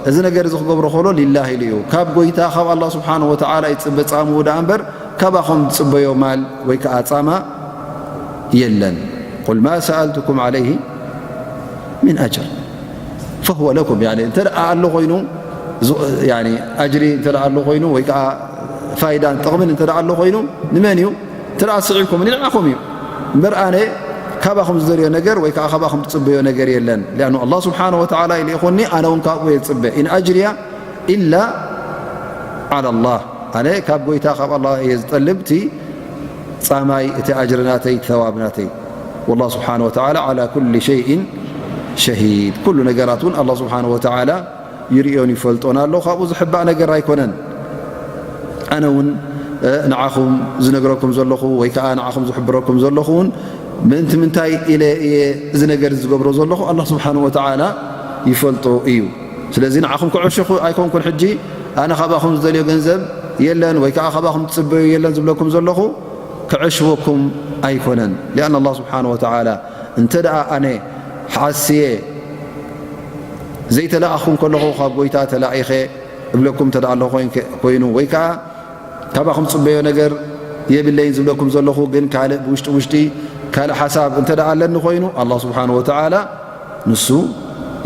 እዚ ነገር እዚ ክገብሮ ከሎ ሊላህ ኢሉ እዩ። ካብ ጎይታ ካብ ኣላህ ስብሓነሁ ወተዓላ ይጽበ ጻምኡ ደኣ እምበር ካባኹም ዝጽበዮ ማል ወይ ከዓ ጻማ የለን። ቁል ማ ሰኣልቱኩም ዐለይሂ ሚን ኣጅር ፈሁወ ለኩም። ያኒ እንተ ደኣ ኣሎ ኮይኑ፣ ዝ-፣ ያኒ ኣጅሪ እንተ ደኣ ኣሎ ኮይኑ ወይ ከዓ ፋይዳን ጥቕምን እንተ ደኣ ኣሎ ኮይኑ ንመን እዩ? እንተ ደኣ ስዒብኩም ንዓኹም እዩ። እምበር ኣነ ካባኹም ዝደልዮ ነገር ወይ ከዓ ካባኹም ዝጽበዮ ነገር የለን። ሊኣኑ ኣላህ ስብሓነሁ ወተዓላ እዩ ልኢኹኒ፣ ኣነ እውን ካብኡ እየ ዝጽበ። ኢን ኣጅሪያ ኢላ ዓላ ላህ። ኣነ ካብ ጎይታ ካብ ኣላህ እየ ዝጠልብ፣ እቲ ጻማይ፣ እቲ ኣጅሪ ናተይ፣ እቲ ተዋብ ናተይ። ወላህ ስብሓነሁ ወተዓላ ዓላ ኩሊ ሸይኢን ሸሂድ። ኩሉ ነገራት እውን ኣላህ ስብሓነሁ ወተዓላ ይርእዮን ይፈልጦን ኣሎ። ካብኡ ዝሕባእ ነገር ኣይኮነን። ኣነ እውን፣ እ፣ ንዓኹም ዝነግረኩም ዘለኹ ወይ ከዓ ንዓኹም ዝሕብረኩም ዘለኹ እውን ምእንቲ ምንታይ ኢለ እየ እዚ ነገር ዝገብሮ ዘለኹ? ኣላህ ስብሓነሁ ወተዓላ ይፈልጦ እዩ። ስለዚ ንዓኹም ክዕሽኹ ኣይኮንኩን። ሕጂ ኣነ ካባኹም ዝደልዮ ገንዘብ የለን ወይ ከዓ ካባኹም ትጽበዩ የለን ዝብለኩም ዘለኹ ክዕሽወኩም ኣይኮነን። ሊኣን ኣላህ ስብሓነሁ ወተዓላ እንተ ደኣ ኣነ ሓስየ ዘይተለኣኹም ከለኹ ካብ ጎይታ ተላኢኸ እብለኩም እንተ ደኣ ኣሎ ኮይን-፣ ኮይኑ ወይ ከዓ ካባኹም ጽበዮ ነገር የብለይን ዝብለኩም ዘለኹ፣ ግን ካልእ ብውሽጢ ውሽጢ ካልእ ሓሳብ እንተ ደኣ ኣለኒ ኮይኑ፣ ኣላህ ስብሓነሁ ወተዓላ ንሱ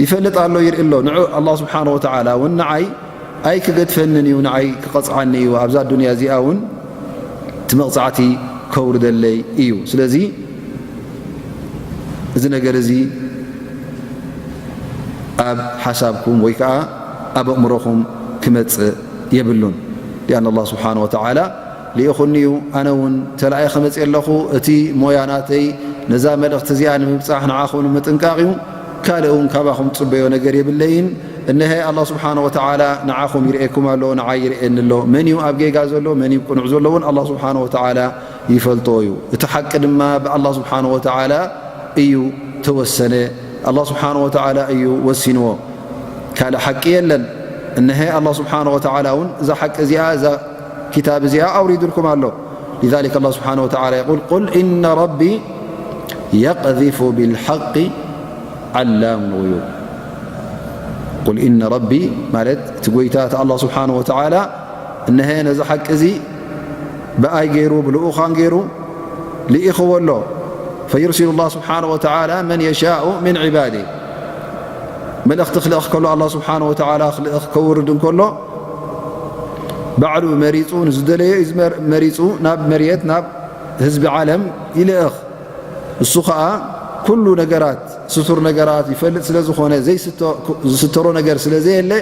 ይፈልጥ ኣሎ፣ ይርኢ ኣሎ። ንዑ ኣላህ ስብሓነሁ ወተዓላ እውን ንዓይ ኣይክገድፈንን እዩ፣ ንዓይ ክቐጽዓኒ እዩ፣ ኣብዛ ዱንያ እዚኣ እውን እቲ መቕጻዕቲ ከውርደለይ እዩ። ስለዚ እዚ ነገር እዚ ኣብ ሓሳብኩም ወይ ከዓ ኣብ ኣእምሮኹም ክመጽእ የብሉን። ሊኣን ኣላህ ስብሓነ ወተዓላ ልኢኹኒ እዩ፣ ኣነ እውን ተላኢኸ መጽእ ኣለኹ። እቲ ሞያ ናተይ ነዛ መልእኽቲ እዚኣ ንምብጻሕ ንዓኹም ንምጥንቃቕ እዩ። ካልእ እውን ካባኹም ትጽበዮ ነገር የብለይን። እነሀ ኣላህ ስብሓነ ወተዓላ ንዓኹም ይርእየኩም ኣሎ፣ ንዓይ ይርእየኒ ኣሎ። መን እዩ ኣብ ጌጋ ዘሎ፣ መን እዩ ቅኑዕ ዘሎ እውን ኣላህ ስብሓነ ወተዓላ ይፈልጦ እዩ። እቲ ሓቂ ድማ ብኣላህ ስብሓነ ወተዓላ እዩ ተወሰነ። ኣላህ ስብሓነ ወተዓላ እዩ ወሲንዎ። ካልእ ሓቂ የለን። እነሀ ኣላህ ስብሓነ ወተዓላ እውን እዛ ሓቂ እዚኣ፣ እዛ ኪታብ እዚኣ ኣውሪዱልኩም ኣሎ። لذلك الله سبحانه وتعالى يقول: قل إن ربي يقذف بالحق علام الغيوب. قل إن ربي ማለት እቲ ጎይታ እቲ ኣላህ ስብሓነ ወተዓላ እነሀ ነዚ ሓቂ እዚ ብኣይ ገይሩ ብልኡኻን ገይሩ ልኢኽዎ ኣሎ። فيرسل الله سبحانه وتعالى من يشاء من عباده. መልእኽቲ ክልእኽ ከሎ ኣላህ ስብሓነ ወተዓላ ክልእኽ ከውርድ እንከሎ ባዕሉ መሪጹ ንዝደለዮ እዩ ዝመር-፣ መሪጹ ናብ መርየት ናብ ህዝቢ ዓለም ይልእኽ። እሱ ኸኣ ኩሉ ነገራት ስቱር ነገራት ይፈልጥ ስለ ዝኾነ ዘይስቶ-፣ ዝስተሮ ነገር ስለ ዘየለ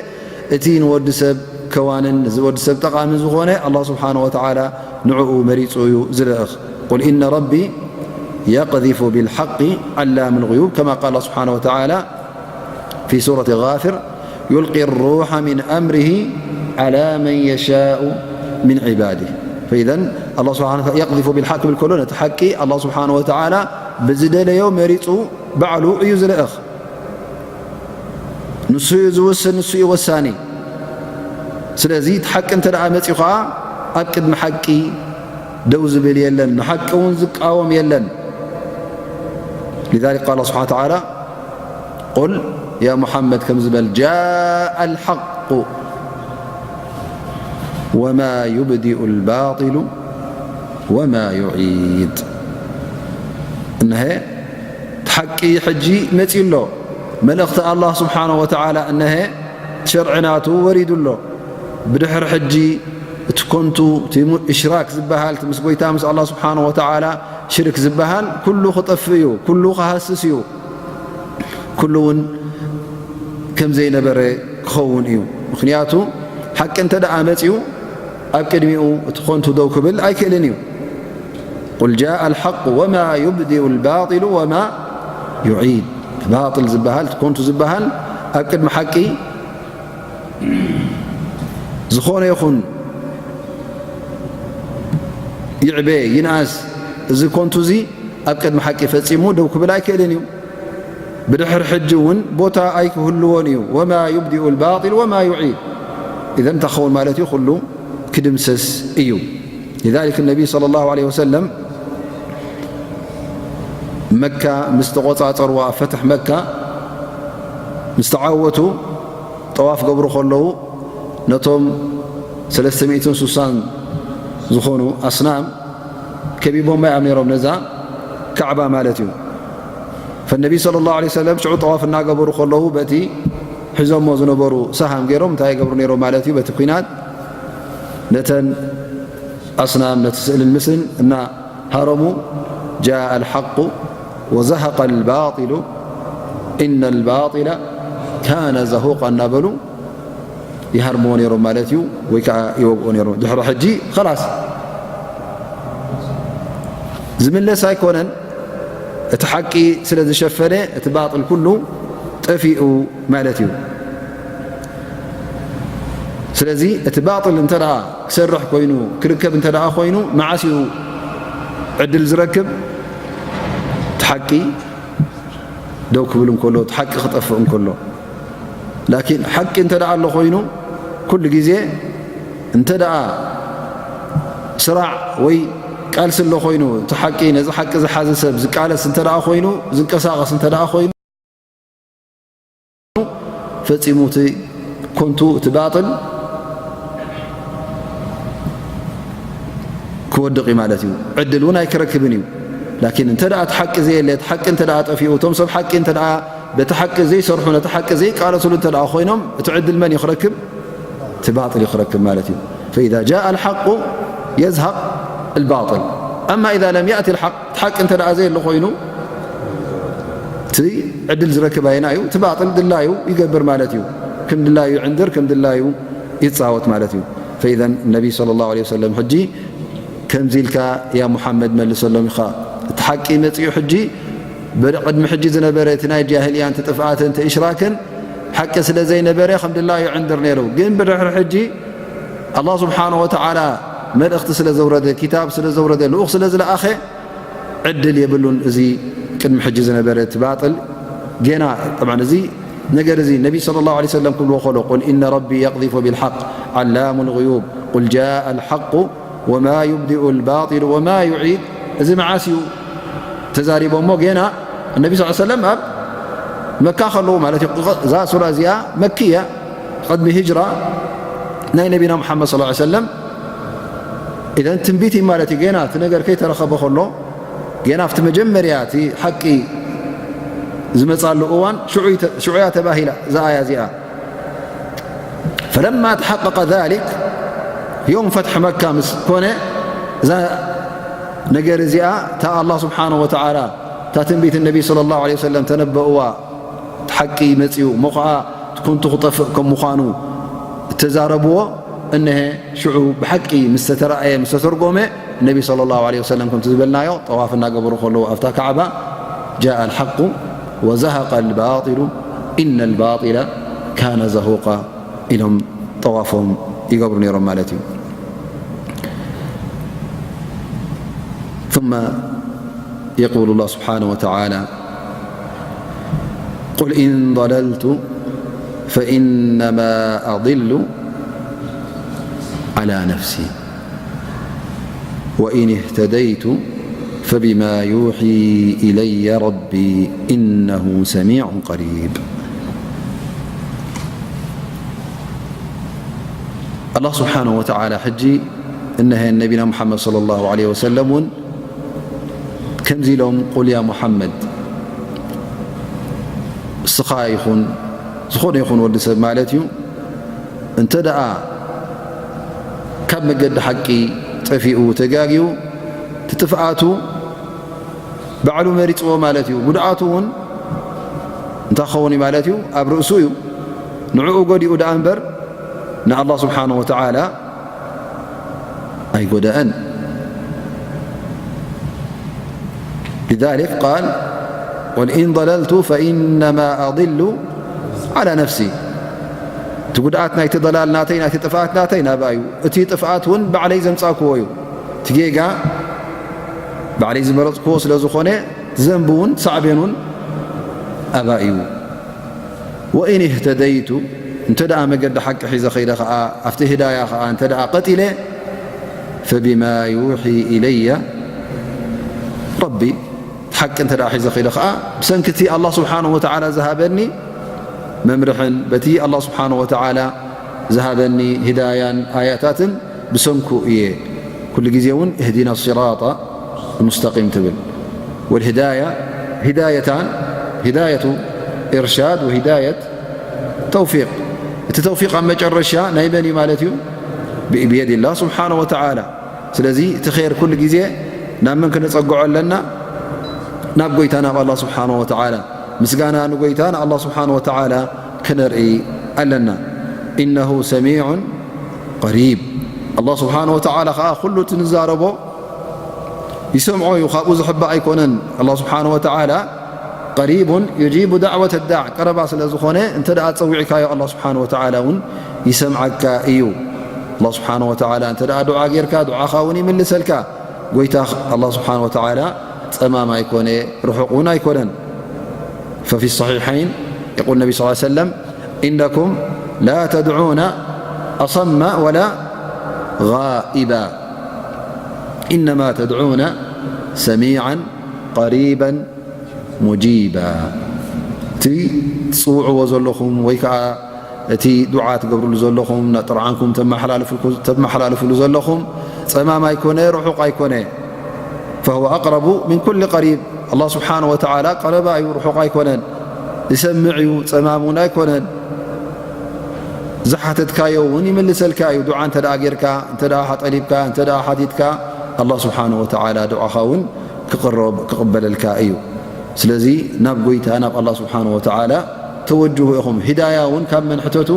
እቲ ንወዲ ሰብ ከዋንን ንወዲ ሰብ ጠቓምን ዝኾነ ኣላህ ስብሓነ ወተዓላ ንዕኡ መሪጹ እዩ ዝልእኽ። قل إن ربي يقذف بالحق علام الغيوب كما قال سبحانه وتعالى في سورة غافر يلقي الروح من أمره على من يشاء من عباده. فإذا الله سبحانه وتعالى يقذف بالحق ክብል ከሎ ነቲ ሓቂ ኣላህ ስብሓነ ወተዓላ ብዝደለዮ መሪጹ ባዕሉ እዩ ዝልእኽ። ንሱ እዩ ዝውስን፣ ንሱ እዩ ወሳኒ። ስለዚ እቲ ሓቂ እንተ ደኣ መጺኡ ኸዓ ኣብ ቅድሚ ሓቂ ደው ዝብል የለን፣ ንሓቂ እውን ዝቃወም የለን። لذلك قال سبحانه وتعالى قل يا محمد ከም ዝበል جاء الحق وما يبدئ الباطل وما يعيد። እነሀ ሓቂ ሕጂ መጺኡ ኣሎ። መልእኽቲ ኣላህ ስብሓነ ወተዓላ እነሀ ሸርዒ ናቱ ወሪዱ ኣሎ። ብድሕሪ ሕጂ እቲ ኮንቱ እቲ ሙ-፣ እሽራክ ዝበሃል፣ እቲ ምስ ጎይታ ምስ ኣላህ ስብሓነ ወተዓላ ሽርክ ዝበሃል ኩሉ ክጠፍእ እዩ፣ ኩሉ ክሃስስ እዩ፣ ኩሉ እውን ከም ዘይነበረ ክኸውን እዩ። ምኽንያቱ ሓቂ እንተ ደኣ መጺኡ ኣብ ቅድሚኡ እቲ ኮንቱ ደው ክብል ኣይክእልን እዩ። قل جاء الحق وما يبدئ الباطل وما يعيد። ባጥል ዝበሃል፣ እቲ ኮንቱ ዝበሃል ኣብ ቅድሚ ሓቂ ዝኾነ ይኹን ይዕበ ይንኣስ፣ እዚ ኮንቱ እዚ ኣብ ቅድሚ ሓቂ ፈጺሙ ደው ክብል ኣይክእልን እዩ። ብድሕሪ ሕጂ እውን ቦታ ኣይክህልዎን እዩ። وما يبدئ الباطل وما يعيد። إذن እንታይ ክኸውን ማለት እዩ? ኩሉ ክድምሰስ እዩ። لذلك النبي صلى الله عليه وسلم መካ ምስ ተቖጻጸርዋ፣ ፈትሕ መካ ምስ ተዓወቱ፣ ጠዋፍ ገብሩ ከለዉ፣ ነቶም ሰለስተ ሚእትን ስሳን ዝኾኑ ኣስናም ከቢቦማ እዮም ነይሮም፣ ነዛ ካዕባ ማለት እዩ። ፈነቢ ሰለላሁ ዐለይሂ ወሰለም ሽዑ ጠዋፍ እናገበሩ ከለዉ፣ በቲ ሒዞሞ ዝነበሩ ሰሃም ገይሮም እንታይ ይገብሩ ነይሮም ማለት እዩ? በቲ ኲናት ነተን ኣስናም፣ ነቲ ስእልን ምስልን እናሃረሙ፣ جاء الحق وزهق الباطل إن الباطل كان زهوقا እናበሉ ይሃርምዎ ነይሮም ማለት እዩ፣ ወይ ከዓ ይወግኦ ነይሮም። ድሕሪ ሕጂ ኸላስ ዝምለስ ኣይኮነን። እቲ ሓቂ ስለ ዝሸፈነ፣ እቲ ባጥል ኩሉ ጠፊኡ ማለት እዩ። ስለዚ እቲ ባጥል እንተ ደኣ ክሰርሕ ኮይኑ፣ ክርከብ እንተ ደኣ ኮይኑ፣ መዓስ እዩ ዕድል ዝረክብ? እቲ ሓቂ ደው ክብል እንከሎ፣ እቲ ሓቂ ክጠፍእ እንከሎ። ላኪን ሓቂ እንተ ደኣ ኣሎ ኮይኑ፣ ኩሉ ግዜ እንተ ደኣ ስራዕ ወይ ቃልሲ ኣሎ ኮይኑ፣ እቲ ሓቂ፣ ነዚ ሓቂ ዝሓዘ ሰብ ዝቃለስ እንተ ደኣ ኮይኑ፣ ዝንቀሳቐስ እንተ ደኣ ኮይኑ፣ ፈጺሙ እቲ ኮንቱ፣ እቲ ባጥል ክወድቕ እዩ ማለት እዩ። ዕድል እውን ኣይክረክብን እዩ። ላኪን እንተ ደኣ እቲ ሓቂ ዘየለ፣ እቲ ሓቂ እንተ ደኣ ጠፊኡ፣ እቶም ሰብ ሓቂ እንተ ደኣ በቲ ሓቂ ዘይሰርሑ፣ ነቲ ሓቂ ዘይቃለስሉ እንተ ደኣ ኮይኖም፣ እቲ ዕድል መን እዩ ክረክብ? እቲ ባጥል እዩ ክረክብ ማለት እዩ። فإذا جاء الحق يزهق الباطل. أما إذا لم يأت الحق، እቲ ሓቂ እንተ ደኣ ዘየለ ኮይኑ፣ እቲ ዕድል ዝረክብ ኣየና እዩ? እቲ ባጥል ድላዩ ይገብር ማለት እዩ። ከም ድላዩ ይዕንድር፣ ከም ድላዩ ይጻወት ማለት እዩ። فإذا النبي صلى الله عليه وسلم ሕጂ ከምዚ ኢልካ ያ ሙሓመድ መልሰሎም ኢኻ። እቲ ሓቂ መጺኡ ሕጂ፣ ብቅድሚ ሕጂ ዝነበረ እቲ ናይ ጃሂልያን እቲ ጥፍኣትን እቲ እሽራክን ሓቂ ስለ ዘይነበረ ከም ድላዩ ይዕንድር ነይሩ። ግን ብድሕሪ ሕጂ ኣላህ ስብሓነ ወተዓላ መልእኽቲ ስለ ዘውረደ፣ ኪታብ ስለ ዘውረደ፣ ልኡኽ ስለ ዝለኣኸ ዕድል የብሉን። እዚ ቅድሚ ሕጂ ዝነበረ እቲ ባጥል ጌና፣ ጠብዓን እዚ ነገር እዚ ነቢ ሰለላሁ ዐለይሂ ወሰለም ክብልዎ ከሎ፣ قل إن ربي يقذف بالحق علام الغيوب قل جاء الحق وما يبدئ الباطل وما يعيد። እዚ መዓስ እዩ ተዛሪቦሞ? ጌና ነቢ ሰለላሁ ዐለይሂ ወሰለም ኣብ መካ ከለዉ ማለት እዩ። እዛ ሱራ እዚኣ መክያ፣ ቅድሚ ሂጅራ ናይ ነቢና ሙሓመድ ሰለላሁ ዐለይሂ ወሰለም። ኢዘን ትንቢት እዩ ማለት እዩ። ጌና እቲ ነገር ከይተረኸበ ከሎ፣ ጌና ኣብቲ መጀመርያ እቲ ሓቂ ዝመጻሉ እዋን ሽዑ ይተ-፣ ሽዑ እያ ተባሂላ እዛ ኣያ እዚኣ። فلما تحقق ذلك يوم فتح مكة ምስ ኮነ፣ እዛ ነገር እዚኣ እታ ኣላህ ስብሓነሁ ወተዓላ እታ ትንቢት ነቢ ሰለላሁ ዐለይሂ ወሰለም ተነበእዋ፣ እቲ ሓቂ መጺኡ፣ እሞ ኸዓ እቲ ኮንቱ ክጠፍእ ከም ምዃኑ እተዛረብዎ፣ እነሀ ሽዑ ብሓቂ ምስ ተተራእየ፣ ምስ ተተርጎመ፣ ነቢ ሰለላሁ ዐለይሂ ወሰለም ከምቲ ዝበልናዮ፣ ጠዋፍ እናገበሩ ከለዉ ኣብታ ካዕባ፣ جاء الحق وزهق الباطل إن الباطل كان زهوقا ኢሎም ጠዋፎም ይገብሩ ነይሮም ማለት እዩ። ثم يقول الله سبحانه وتعالى قل إن ضللت فإنما أضل على نفسي. وإن اهتديت فبما يوحي إلي ربي إنه سميع قريب. الله سبحانه وتعالى ሕጂ እነሀ ነቢና ሙሓመድ صلى الله عليه وسلم እውን ከምዚ ኢሎም፣ ቁል ያ ሙሓመድ፣ እስኻ ይኹን ዝኾነ ይኹን ወዲ ሰብ ማለት እዩ፣ እንተ ደኣ ካብ መገዲ ሓቂ ጠፊኡ ተጋግዩ፣ እቲ ጥፍኣቱ ባዕሉ መሪጽዎ ማለት እዩ። ጉድኣቱ እውን እንታይ ክኸውን እዩ ማለት እዩ? ኣብ ርእሱ እዩ። ንዕኡ ጎዲኡ ደኣ እምበር ንኣላህ ስብሓነሁ ወተዓላ ኣይጎደአን። لذلك قال قل إن ضللت فإنما أضل على نفسي። እቲ ጉድኣት ናይቲ ضلال ናተይ፣ ናይቲ ጥፍኣት ናተይ ናብኣ እዩ። እቲ ጥፍኣት እውን ባዕለይ ዘምጻእክዎ እዩ። እቲ ጌጋ ባዕለይ ዝመረጽክዎ ስለ ዝኾነ፣ ዘንቢ እውን ሳዕቤን እውን ኣባይ እዩ። وإن اهتديت፣ እንተ ደኣ መገዲ ሓቂ ሒዘ ኸይደ ኸኣ፣ ኣብቲ ህዳያ ኸኣ እንተ ደኣ ቀጢለ፣ فبما يوحي إلي ربي፣ ሓቂ እንተ ደኣ ሒዘ ኸይደ ኸኣ፣ ብሰንኪ እቲ ኣላህ ስብሓነሁ ወተዓላ ዝሃበኒ መምርሕን በቲ ኣላህ ስብሓነሁ ወተዓላ ዝሃበኒ ህዳያን ኣያታትን ብሰንኩ እየ ኩሉ ግዜ እውን እህዲና ሲራጣ ሙስተቂም ትብል። ወልህዳያ ህዳየታን፣ ህዳየቱ ኢርሻድ ወህዳየት ተውፊቅ። እቲ ተውፊቅ ኣብ መጨረሻ ናይ መን እዩ ማለት እዩ? ብየድላህ ስብሓነ ወተዓላ። ስለዚ እቲ ኸይር ኩሉ ግዜ ናብ መን ክነጸግዖ ኣለና? ናብ ጎይታ፣ ናብ ኣላህ ስብሓነ ወተዓላ። ምስጋና ንጎይታ ንኣላህ ስብሓነ ወተዓላ ክነርኢ ኣለና። ኢነሁ ሰሚዑን ቀሪብ። ኣላህ ስብሓነ ወተዓላ ኸዓ ኩሉ እቲ ንዛረቦ ይሰምዖ እዩ፣ ካብኡ ዝሕባእ ኣይኮነን። ኣላህ ስብሓነ ወተዓላ ቀሪቡን ዩጂቡ ዳዕወተ ዳዕ፣ ቀረባ ስለ ዝኾነ እንተ ደኣ ጸዊዕካዮ ኣላህ ስብሓነ ወተዓላ እውን ይሰምዓካ እዩ። ኣላህ ስብሓነ ወተዓላ እንተ ደኣ ዱዓ ጌርካ ዱዓኻ እውን ይምልሰልካ። ጎይታ ኣላህ ስብሓነ ወተዓላ ጸማም ኣይኮነ፣ ርሑቕ እውን ኣይኮነን። ففي الصحيحين يقول النبي صلى الله عليه وسلم إنكم لا تدعون أصم ولا غائبا إنما تدعون سميعا قريبا مجيبا። እቲ ትጽውዕዎ ዘለኹም ወይ ከዓ እቲ ዱዓ ትገብርሉ ዘለኹም፣ ጥርዓንኩም ተመሓላልፍልኩ-፣ ተመሓላልፍሉ ዘለኹም ጸማም ኣይኮነ፣ ርሑቕ ኣይኮነ። فهو أقرب من كل قريب። ኣላህ ስብሓነ ወተዓላ ቀረባ እዩ፣ ርሑቕ ኣይኮነን። ይሰምዕ እዩ፣ ጸማም እውን ኣይኮነን። ዝሓተትካዮ እውን ይምልሰልካ እዩ። ዱዓ እንተ ደኣ ጌርካ፣ እንተ ደኣ ጠሊብካ፣ እንተ ደኣ ሓቲትካ፣ ኣላህ ስብሓነ ወተዓላ ዱዓኻ እውን ክቕረብ፣ ክቕበለልካ እዩ። ስለዚ ናብ ጎይታ፣ ናብ ኣላህ ስብሓነሁ ወተዓላ ተወጅሁ ኢኹም። ሂዳያ እውን ካብ መን ሕተቱ?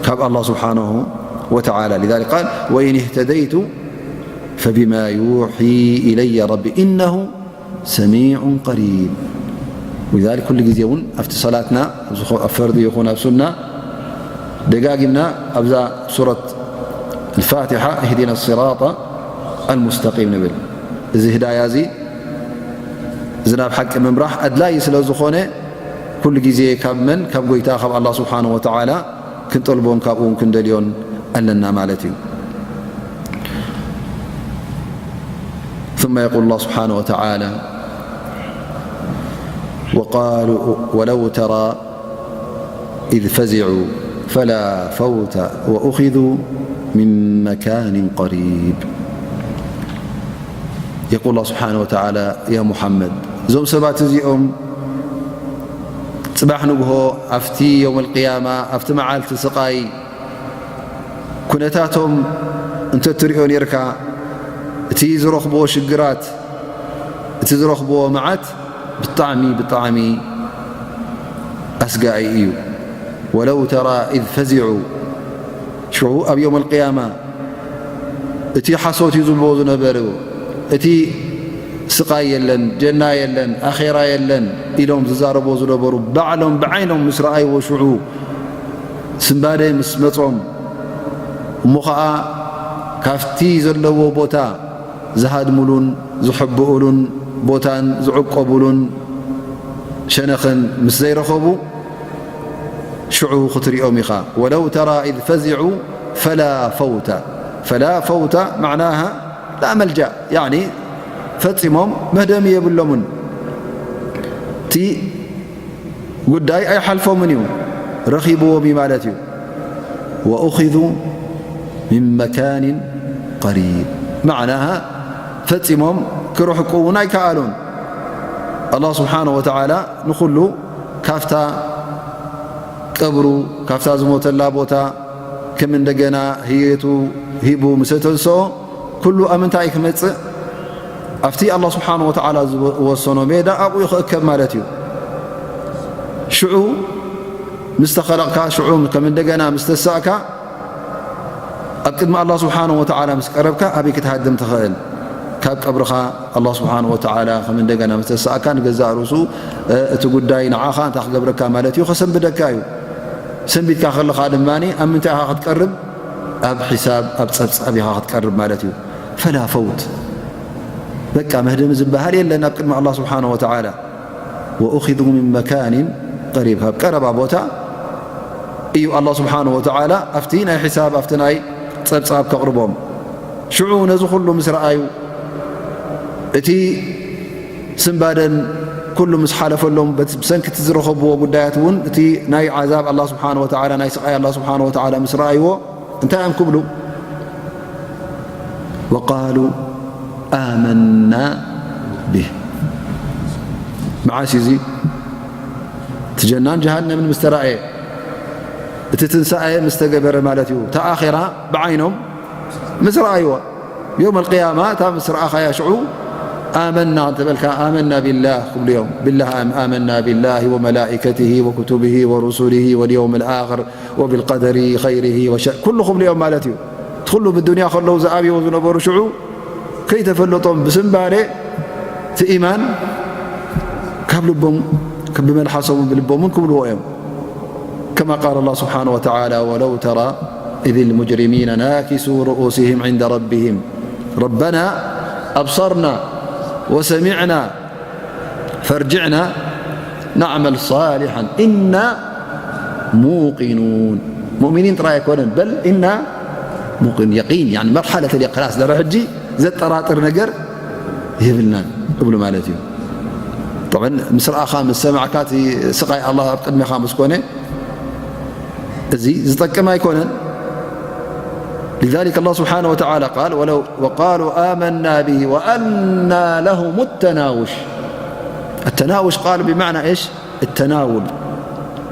ካብ ኣላህ ስብሓነሁ ወተዓላ። لذلك قال وإن اهتديت فبما يوحي إلي ربي إنه سميع قريب። ولذلك ኩሉ ግዜ እውን ኣብቲ ሰላትና፣ ኣብ ዝኾ-፣ ኣብ ፈርዲ ይኹን ኣብ ሱና፣ ደጋጊምና ኣብዛ ሱረት الفاتحة اهدنا الصراط المستقيم ንብል። እዚ ህዳያ እዚ፣ እዚ ናብ ሓቂ ምምራሕ ኣድላዪ ስለ ዝኾነ፣ ኩሉ ግዜ ካብ መን? ካብ ጎይታ፣ ካብ ኣላህ ስብሓነሁ ወተዓላ ክንጠልቦን ካብኡ እውን ክንደልዮን ኣለና ማለት እዩ። ثم يقول الله سبحانه وتعالى وقالوا ولو ترى إذ فزعوا فلا فوت وأخذوا من مكان قريب. يقول الله سبحانه وتعالى يا محمد، እዞም ሰባት እዚኦም ጽባሕ ንግሆ ኣብቲ የውመል ቅያማ፣ ኣብቲ መዓልቲ ስቓይ ኩነታቶም እንተ ትሪኦ ኔርካ፣ እቲ ዝረኽብዎ ሽግራት፣ እቲ ዝረኽብዎ መዓት ብጣዕሚ፣ ብጣዕሚ ኣስጋኢ እዩ። ወለው ተራ ኢዝ ፈዚዑ፣ ሽዑ ኣብ የውመል ቅያማ እቲ ሓሶት እዩ ዝብልዎ ዝነበሩ፣ እቲ ስቓይ የለን፣ ጀና የለን፣ ኣኼራ የለን ኢሎም ዝዛረብዎ ዝነበሩ፣ ባዕሎም ብዓይኖም ምስ ረኣይዎ፣ ሽዑ ስንባደ ምስ መጾም፣ እሞ ኸኣ ካብቲ ዘለዎ ቦታ ዝሃድሙሉን ዝሕብኡሉን ቦታን ዝዕቆቡሉን ሸነኽን ምስ ዘይረኸቡ፣ ሽዑ ክትሪኦም ኢኻ። ወለው ተራ ኢዝ ፈዚዑ ፈላ ፈውተ። ፈላ ፈውተ መዕናሃ لا ملجأ، ያዕኒ ፈጺሞም መህደሚ የብሎምን። እቲ ጉዳይ ኣይሓልፎምን እዩ፣ ረኺብዎም እዩ ማለት እዩ። وأخذوا من مكان قريب، معناها ፈጺሞም ክርሕቁ እውን ኣይከኣሉን። ኣላህ ስብሓነሁ ወተዓላ ንኹሉ ካብታ ቀብሩ፣ ካብታ ዝሞተላ ቦታ ከም እንደገና ህየቱ ሂቡ ምስ ኣተንስኦ፣ ኩሉ ኣብ ምንታይ እዩ ክመጽእ? ኣብቲ ኣላህ ስብሓነሁ ወተዓላ ዝወሰኖ ሜዳ ኣብኡ እዩ ክእከብ ማለት እዩ። ሽዑ ምስ ተኸለቕካ፣ ሽዑ ከም እንደገና ምስ ተሳእካ፣ ኣብ ቅድሚ ኣላህ ስብሓነሁ ወተዓላ ምስ ቀረብካ ኣበይ ክትሃድም ትኽእል? ካብ ቀብርኻ ኣላህ ስብሓነሁ ወተዓላ ከም እንደገና ምስ ተሳእካ ንገዛእ ርእሱ፣ እ፣ እቲ ጉዳይ ንዓኻ እንታይ ክገብረካ ማለት እዩ? ከሰንብደካ እዩ። ሰንቢድካ ከለኻ ድማ ኣብ ምንታይ ኢኻ ክትቀርብ? ኣብ ሒሳብ፣ ኣብ ጸብጻብ ኢኻ ክትቀርብ ማለት እዩ። ፈላ ፈውት። በቃ መህደሚ ዝበሃል የለን ኣብ ቅድሚ ኣላህ ስብሓነሁ ወተዓላ። وأخذوا من مكان قريب، ካብ ቀረባ ቦታ እዩ ኣላህ ስብሓነሁ ወተዓላ ኣብቲ ናይ ሒሳብ፣ ኣብቲ ናይ ጸብጻብ ከቕርቦም። ሽዑ ነዚ ኩሉ ምስ ረኣዩ፣ እቲ ስንባደን ኩሉ ምስ ሓለፈሎም፣ በት-፣ ብሰንኪ እቲ ዝረኸብዎ ጉዳያት እውን፣ እቲ ናይ ዓዛብ ኣላህ ስብሓነሁ ወተዓላ፣ ናይ ስቓይ ኣላህ ስብሓነሁ ወተዓላ ምስ ረኣይዎ፣ እንታይ እዮም ክብሉ? وقالوا آمنا به። መዓስ እዩ እዚ? እቲ ጀናን ጀሃነምን ምስ ተራእየ፣ እቲ ትንሳኤ ምስ ተገበረ ማለት እዩ። እታ ኣኼራ ብዓይኖም ምስ ረኣይዋ፣ የውም ኣልቅያማ እታ ምስ ረኣኻያ ሽዑ፣ ኣመና እንተበልካ፣ ኣመና ቢላህ ክብሉ እዮም። ቢላህ ኣም-፣ ኣመና ቢላሂ ወመላኢከቲሂ ወኩቱቢሂ ወሩሱሊሂ ወልየውም ልኣኽር ወብልቀደሪ ኸይሪሂ ወሸር፣ ኩሉ ክብሉ እዮም ማለት እዩ። እቲ ኩሉ ብዱንያ ከለዉ ዝኣብይዎ ዝነበሩ ሽዑ ከይተፈለጦም ብስንባዴ እቲ ኢማን ካብ ልቦም፣ ብመልሓሶምን ብልቦምን ክብልዎ እዮም። كما قال الله سبحانه وتعالى: ولو ترى إذ المجرمين ناكسوا رؤوسهم عند ربهم ربنا أبصرنا وسمعنا فارجعنا نعمل صالحا إنا موقنون. ሙእሚኒን ጥራይ ኣይኮነን፣ በል ኢና ሙቂን፣ የቂን፣ ያኒ መርሓለት ልኢኽላስ ደረ ሕጂ ዘጠራጥር ነገር የብልናን እብሉ ማለት እዩ። ጠብዓን ምስ ረኣኻ፣ ምስ ሰማዕካ፣ እቲ ስቓይ ኣላህ ኣብ ቅድሜኻ ምስ ኮነ፣ እዚ ዝጠቅም ኣይኮነን። لذلك الله سبحانه وتعالى قال: ولو، وقالوا آمنا به وأنى لهم التناوش. التناوش قال بمعنى إيش؟ التناول.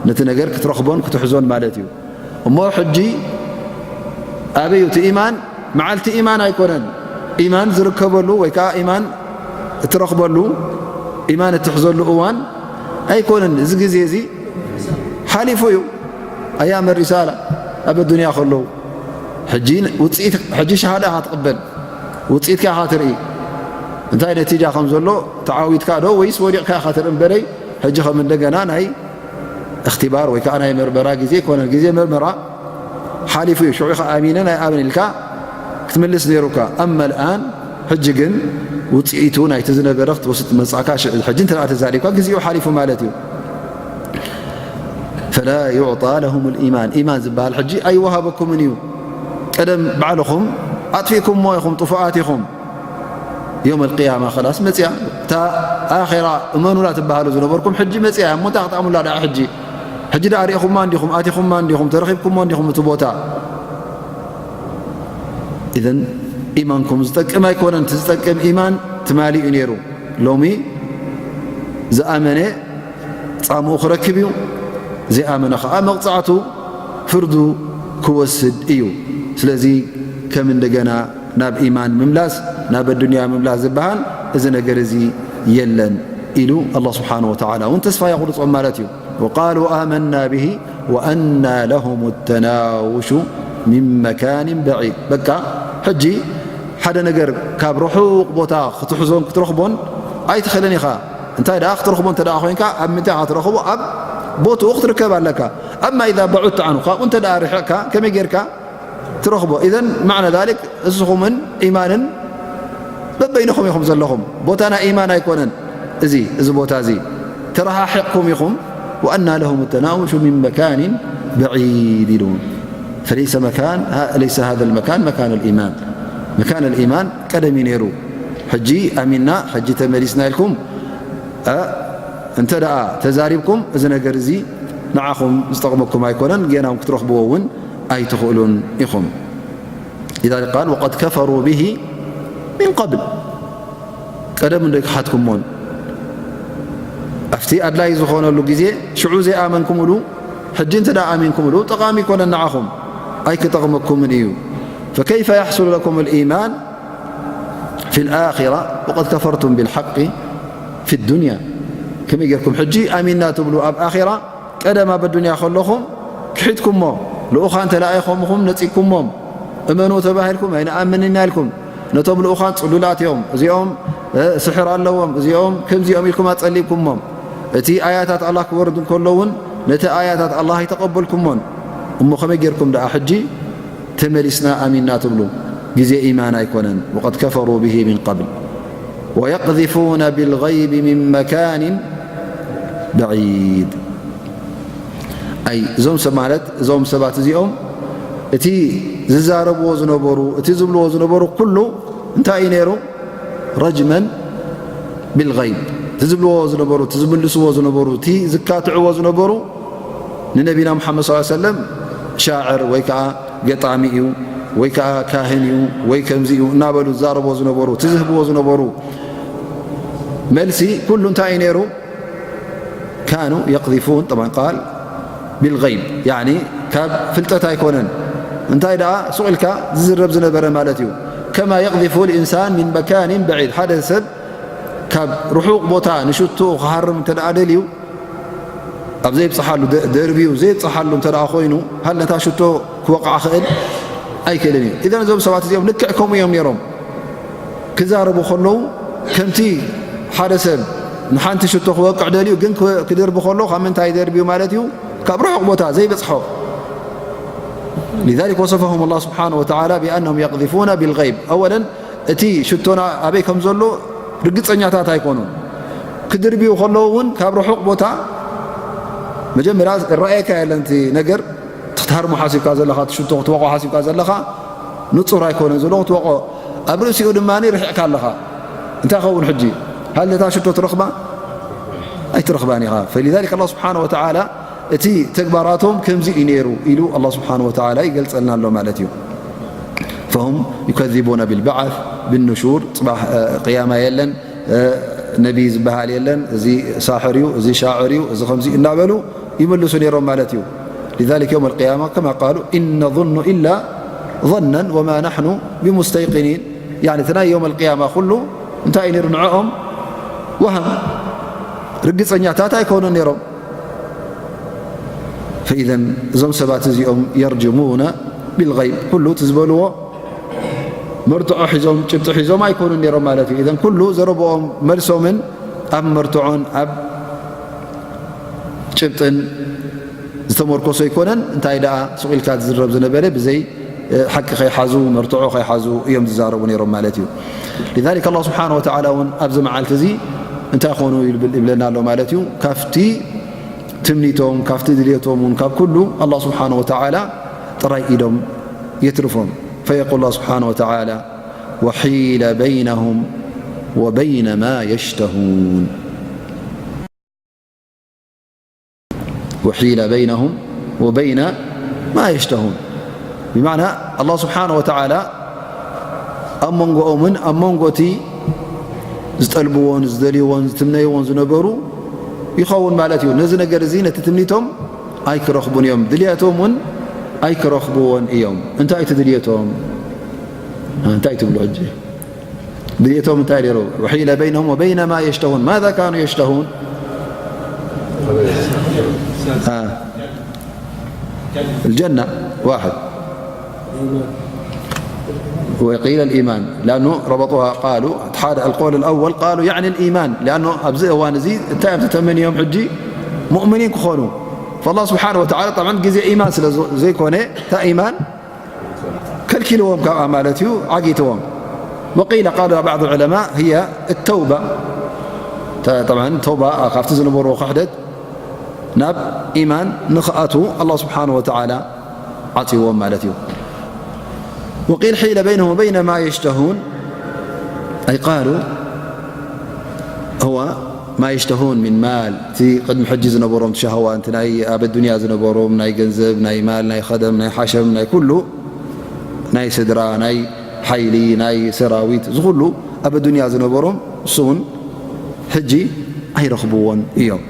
ነቲ ነገር ክትረኽቦን ክትሕዞን ማለት እዩ። እሞ ሕጂ ኣበይ እቲ ኢማን? መዓልቲ ኢማን ኣይኮነን። ኢማን ዝርከበሉ ወይ ከዓ ኢማን እትረኽበሉ፣ ኢማን እትሕዘሉ እዋን ኣይኮነን። እዚ ግዜ እዚ ሓሊፉ እዩ። ኣያም ሪሳላ ኣብ ኣዱንያ ከለዉ፣ ሕጂ ውፅኢት፣ ሕጂ ሸሃዳ ኢኻ ትቕበል፣ ውፅኢትካ ኢኻ ትርኢ። እንታይ ነቲጃ ከም ዘሎ ተዓዊትካ ዶ ወይስ ወዲቕካ ኢኻ ትርኢ እምበረይ፣ ሕጂ ከም እንደገና ናይ እኽትባር ወይ ከዓ ናይ መርመራ ግዜ ኣይኮነን። ግዜ መርመራ ሓሊፉ እዩ። ሽዑ ኢኻ ኣሚነ ናይ ኣምን ኢልካ ክትምልስ ነይሩካ። ኣማ ልኣን፣ ሕጂ ግን ውፅኢቱ ናይቲ ዝነበረ ክትወስድ መጻእካ። ሽ-፣ ሕጂ እንተ ደኣ ተዛሪብካ ግዜኡ ሓሊፉ ማለት እዩ። ፈላ ዩዕጣ ለሁም ልኢማን፣ ኢማን ዝበሃል ሕጂ ኣይወሃበኩምን እዩ። ቀደም ባዕልኹም ኣጥፊእኩምዎ ኢኹም፣ ጥፉኣት ኢኹም። የውም ኣልቅያማ ኸላስ መጽያ። እታ ኣኼራ እመኑላ ትበሃሉ ዝነበርኩም ሕጂ መጽያ እያ። እሞ እንታይ ክትኣምኑላ ደኣ ሕጂ? ሕጂ ደኣ ርኢኹማ እንዲኹም፣ ኣቲኹማ እንዲኹም፣ ተረኺብኩሞ እንዲኹም እቲ ቦታ። ኢዘን ኢማንኩም ዝጠቅም ኣይኮነን። እቲ ዝጠቅም ኢማን ትማሊ እዩ ነይሩ። ሎሚ ዝኣመነ ጻምኡ ክረክብ እዩ፣ ዘይኣመነ ኸኣ መቕጻዕቱ፣ ፍርዱ ክወስድ እዩ። ስለዚ ከም እንደገና ናብ ኢማን ምምላስ፣ ናብ ኣዱንያ ምምላስ ዝበሃል እዚ ነገር እዚ የለን ኢሉ ኣላህ ስብሓነሁ ወተዓላ እውን ተስፋ የቑርጾም ማለት እዩ። وقالوا آمنا به وأنى لهم التناوش من مكان بعيد። በቃ ሕጂ ሓደ ነገር ካብ ርሑቕ ቦታ ክትሕዞን ክትረኽቦን ኣይትኽእልን ኢኻ። እንታይ ደኣ ክትረኽቦ እንተ ደኣ ኮይንካ፣ ኣብ ምንታይ ኢኻ ትረኽቦ? ኣብ ቦትኡ ክትርከብ ኣለካ። ኣማ ኢዛ በዑድተ ዓንሁ፣ ካብኡ እንተ ደኣ ርሒቕካ፣ ከመይ ጌርካ ትረኽቦ? ኢዘን ማዕና ዛሊክ፣ እስኹምን ኢማንን በበይንኹም ኢኹም ዘለኹም። ቦታ ናይ ኢማን ኣይኮነን እዚ፣ እዚ ቦታ እዚ። ተረሓሒቕኩም ኢኹም። وأنى لهم التناوش من مكان بعيد ኢሉ። فليس مكان، ه-، ليس هذا المكان مكان الإيمان. መካን ልኢማን ቀደም እዩ ነይሩ። ሕጂ ኣሚንና፣ ሕጂ ተመሊስና ኢልኩም፣ እ፣ እንተ ደኣ ተዛሪብኩም፣ እዚ ነገር እዚ ንዓኹም ዝጠቕመኩም ኣይኮነን፣ ጌናውን ክትረኽብዎ እውን ኣይትኽእሉን ኢኹም። لذلك قال: وقد كفروا به من قبل። ቀደም እንዶ ይከሓድኩሞን፣ ኣብቲ ኣድላይ ዝኾነሉ ግዜ ሽዑ ዘይኣመንኩምሉ፣ ሕጂ እንተ ደኣ ኣሚንኩምሉ፣ ጠቓሚ ኣይኮነን ንዓኹም፣ ኣይክጠቕመኩምን እዩ። فكيف يحصل لكم الإيمان في الآخرة وقد كفرتم بالحق في الدنيا؟ ከመይ ጌርኩም ሕጂ ኣሚንና ትብሉ ኣብ ኣኺራ፣ ቀደም ኣብ ኣዱንያ ከለኹም ክሒድኩሞ፣ ልኡኻን ተላኢኾምኹም ነጺግኩሞም፣ እመኑ ተባሂልኩም ኣይንኣምንን ኢና ኢልኩም፣ ነቶም ልኡኻን ጽሉላት እዮም፣ እዚኦም፣ እ፣ ስሕር ኣለዎም፣ እዚኦም ከምዚኦም ኢልኩም ኣጸሊእኩሞም። እቲ ኣያታት ኣላህ ክወርድ እንከሎ እውን ነቲ ኣያታት ኣላህ ኣይተቐበልኩሞን። እሞ ከመይ ጌርኩም ደኣ ሕጂ ተመሊስና ኣሚንና ትብሉ? ግዜ ኢማን ኣይኮነን። وقد كفروا به من قبل ويقذفون بالغيب من مكان بعيد። ኣይ፣ እዞም ሰብ ማለት፣ እዞም ሰባት እዚኦም እቲ ዝዛረብዎ ዝነበሩ፣ እቲ ዝብልዎ ዝነበሩ ኩሉ እንታይ እዩ ነይሩ? رجما بالغيب። እቲ ዝብልዎ ዝነበሩ፣ እቲ ዝምልስዎ ዝነበሩ፣ እቲ ዝካትዕዎ ዝነበሩ ንነቢና ሙሓመድ ሰለላሁ ዐለይሂ ወሰለም ሻዕር ወይ ከዓ ገጣሚ እዩ ወይ ከዓ ካህን እዩ ወይ ከምዚ እዩ እናበሉ ዝዛረብዎ ዝነበሩ፣ እቲ ዝህብዎ ዝነበሩ መልሲ ኩሉ እንታይ እዩ ነይሩ? كانوا يقذفون، طبعا قال بالغيب، يعني ካብ ፍልጠት ኣይኮነን። እንታይ ደኣ ሱቕ ኢልካ ዝዝረብ ዝነበረ ማለት እዩ። كما يقذف الإنسان من مكان بعيد። ሓደ ሰብ ካብ ርሑቕ ቦታ ንሽቶኡ ክሃርም እንተ ደኣ ደልዩ፣ ኣብ ዘይብጽሓሉ ደ-፣ ደርብዩ ዘይብጽሓሉ እንተ ደኣ ኮይኑ፣ ሃል ነታ ሽቶ ክወቕዓ ክእል? ኣይክእልን እዩ። ኢዘን እዞም ሰባት እዚኦም ልክዕ ከምኡ እዮም ነይሮም። ክዛረቡ ከለዉ ከምቲ ሓደ ሰብ ንሓንቲ ሽቶ ክወቅዕ ደልዩ፣ ግን ክወ-፣ ክደርቢ ከሎ ካብ ምንታይ ደርብዩ ማለት እዩ? ካብ ርሑቕ ቦታ ዘይበጽሖ። لذلك وصفهم الله سبحانه وتعالى بأنهم يقذفون بالغيب. أولا እቲ ሽቶና ኣበይ ከም ዘሎ ርግጸኛታት ኣይኮኑን። ክድርብዩ ከለዉ እውን ካብ ርሑቕ ቦታ መጀመርያ ይረኣየካ የለን እቲ ነገር። ክትሃርሞ ሓሲብካ ዘለኻ፣ እቲ ሽቶ ክትወቕዖ ሓሲብካ ዘለኻ ንጹር ኣይኮነን ዘሎ። ክትወቕዖ ኣብ ርእሲኡ ድማ ርሒቕካ ኣለኻ። እንታይ ኸውን ሕጂ? ሃል ነታ ሽቶ ትረኽባ? ኣይትረኽባን ኢኻ። فلذلك الله سبحانه وتعالى እቲ ተግባራቶም ከምዚ እዩ ነይሩ ኢሉ ኣላህ ስብሓን ወተዓላ ይገልጸልና ኣሎ ማለት እዩ። فهم يكذبون بالبعث بالنشور፣ ጽባሕ፣ እ፣ ቅያማ የለን፣ እ፣ ነቢ ዝበሃል የለን፣ እዚ ሳሕር እዩ፣ እዚ ሻዕር እዩ፣ እዚ ከምዚ እናበሉ ይምልሱ ነይሮም ማለት እዩ። لذلك يوم القيامة كما قالوا إن نظن إلا ظنا وما نحن بمستيقنين። ያኒ እቲ ናይ የውም ኣልቅያማ ኩሉ እንታይ እዩ ነይሩ ንዕኦም? ወሃም፣ ርግጸኛታት ኣይኮኑን ነይሮም። ፈኢዘን እዞም ሰባት እዚኦም የርጅሙነ ቢልገይብ፣ ኩሉ እቲ ዝበልዎ መርትዖ ሒዞም፣ ጭብጢ ሒዞም ኣይኮኑን ነይሮም ማለት እዩ። ኢዘን ኩሉ ዘረብኦም፣ መልሶምን ኣብ መርትዖን ኣብ ጭብጥን ዝተመርኮሰ ኣይኮነን። እንታይ ደኣ ሱቕ ኢልካ ዝዝረብ ዝነበረ ብዘይ፣ እ፣ ሓቂ ከይሓዙ፣ መርትዖ ከይሓዙ እዮም ዝዛረቡ ነይሮም ማለት እዩ። لذلك الله سبحانه وتعالى እውን ኣብዚ መዓልቲ እዚ እንታይ ኮኑ ይብል-፣ ይብለና ኣሎ ማለት እዩ። ካብቲ ትምኒቶም፣ ካብቲ ድልየቶም እውን፣ ካብ ኩሉ ኣላህ ስብሓነ ወተዓላ ጥራይ ኢዶም የትርፎም። فيقول الله سبحانه وتعالى: وحيل بينهم وبين ما يشتهون. وحيل بينهم وبين ما يشتهون. ብማዕና ኣላህ ስብሓነ ወተዓላ ኣብ መንጎኦምን ኣብ መንጎ እቲ ዝጠልብዎን ዝደልይዎን ዝትምነይዎን ዝነበሩ ይኸውን ማለት እዩ። ነዚ ነገር እዚ፣ ነቲ ትምኒቶም ኣይክረኽቡን እዮም፣ ድልየቶም እውን ኣይክረኽብዎን እዮም። እንታይ እቲ ድልየቶም? እንታይ ትብሉ ሕጂ? ድልየቶም እንታይ ነይሩ? وحيل بينهم وبين ما يشتهون. ماذا كانوا يشتهون؟ آه. الجنة واحد. وقيل الإيمان، لأنه ربطوها، قالوا، اتحاد القول الأول، قالوا يعني الإيمان، لأنه ኣብዚ እዋን እዚ እንታይ እዮም ተተመንዮም ሕጂ? ሙእሚኒን ክኾኑ። فالله سبحانه وتعالى طبعا ግዜ ኢማን ስለ ዘ-፣ ዘይኮነ፣ እታ ኢማን ከልኪልዎም ካብኣ ማለት እዩ፣ ዓጊትዎም። وقيل، قال بعض العلماء، هي التوبة. ተ-፣ طبعا ተውባ ካብቲ ዝነበርዎ ክሕደት ናብ ኢማን ንኽኣትዉ ኣላህ ስብሓነ ወተዓላ ዓጽይዎም ማለት እዩ። وقيل حيل بينهم وبين ما يشتهون، أي قالوا هو ما يشتهون من مال، እቲ ቅድሚ ሕጂ ዝነበሮም ሸህዋ፣ እቲ ናይ ኣብ ኣዱንያ ዝነበሮም ናይ ገንዘብ፣ ናይ ማል፣ ናይ ኸደም፣ ናይ ሓሸም፣ ናይ ኩሉ፣ ናይ ስድራ፣ ናይ ሓይሊ፣ ናይ ሰራዊት፣ እዚ ኩሉ ኣብ ኣዱንያ ዝነበሮም፣ እሱ እውን ሕጂ ኣይረኽብዎን እዮም።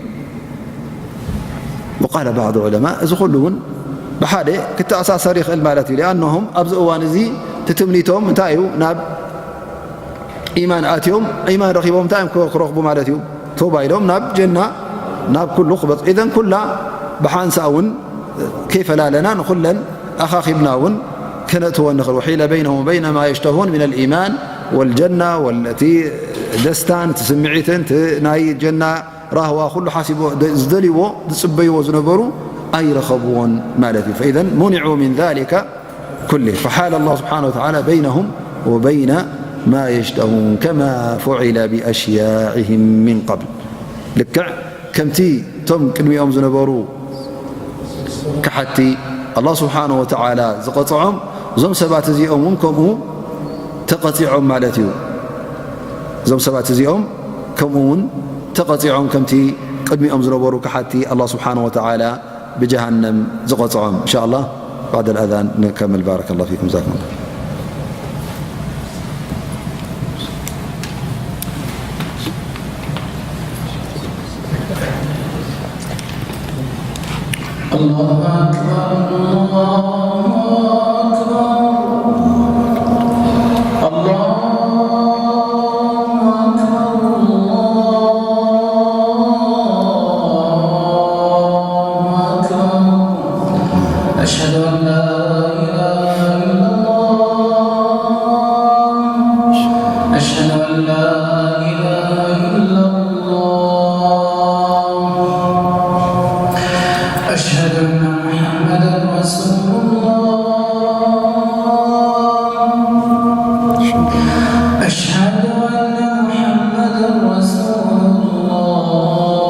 وقال بعض العلماء፣ እዚ ኩሉ እውን ብሓደ ክተኣሳሰር ይኽእል ማለት እዩ። لأنهم ኣብዚ እዋን እዚ እቲ ትምኒቶም እንታይ እዩ? ናብ ኢማን ኣትዮም፣ ኢማን ረኺቦም እንታይ እዮም ክረኽቡ ማለት እዩ? ተውባ ኢሎም ናብ ጀና፣ ናብ ኩሉ ክበጽ። ኢዘን ኩላ ብሓንሳእ እውን ከይፈላለና ንኹለን ኣኻኺብና እውን ከነእትወን ንኽእል። وحيل بينهم وبين ما يشتهون من الإيمان والجنة، እቲ ደስታን እቲ ስምዒትን እቲ ናይ ጀና ራህዋ ኩሉ ሓሲቦ ዝደልይዎ ዝጽበይዎ ዝነበሩ ኣይረኸብዎን ማለት እዩ። فإذا منعوا من ذلك كله، فحال الله سبحانه وتعالى بينهم وبين ما يشتهون كما فعل بأشياعهم من قبل። ልክዕ ከምቲ እቶም ቅድሚኦም ዝነበሩ ከሓድቲ ኣላህ ስብሓነ ወተዓላ ዝቐፅዖም፣ እዞም ሰባት እዚኦም እውን ከምኡ ተቐፂዖም ማለት እዩ። እዞም ሰባት እዚኦም ከምኡ እውን ተቐፂዖም፣ ከምቲ ቅድሚኦም ዝነበሩ ከሓድቲ ኣላህ ስብሓነ ወተዓላ ብጀሃነም ዝቐፅዖም። እንሻ ኣላህ ባዕድ ኣልኣዛን ንከምል። ባረከ ላሁ ፊኩም፣ ጀዛኩም ላሁ። الله أكبر، الله أكبر، الله أكبر، الله أكبر. أشهد أن لا إله إلا الله. أشهد أن لا إله إلا الله. أشهد أن محمدا رسول الله. أشهد أن محمدا رسول الله.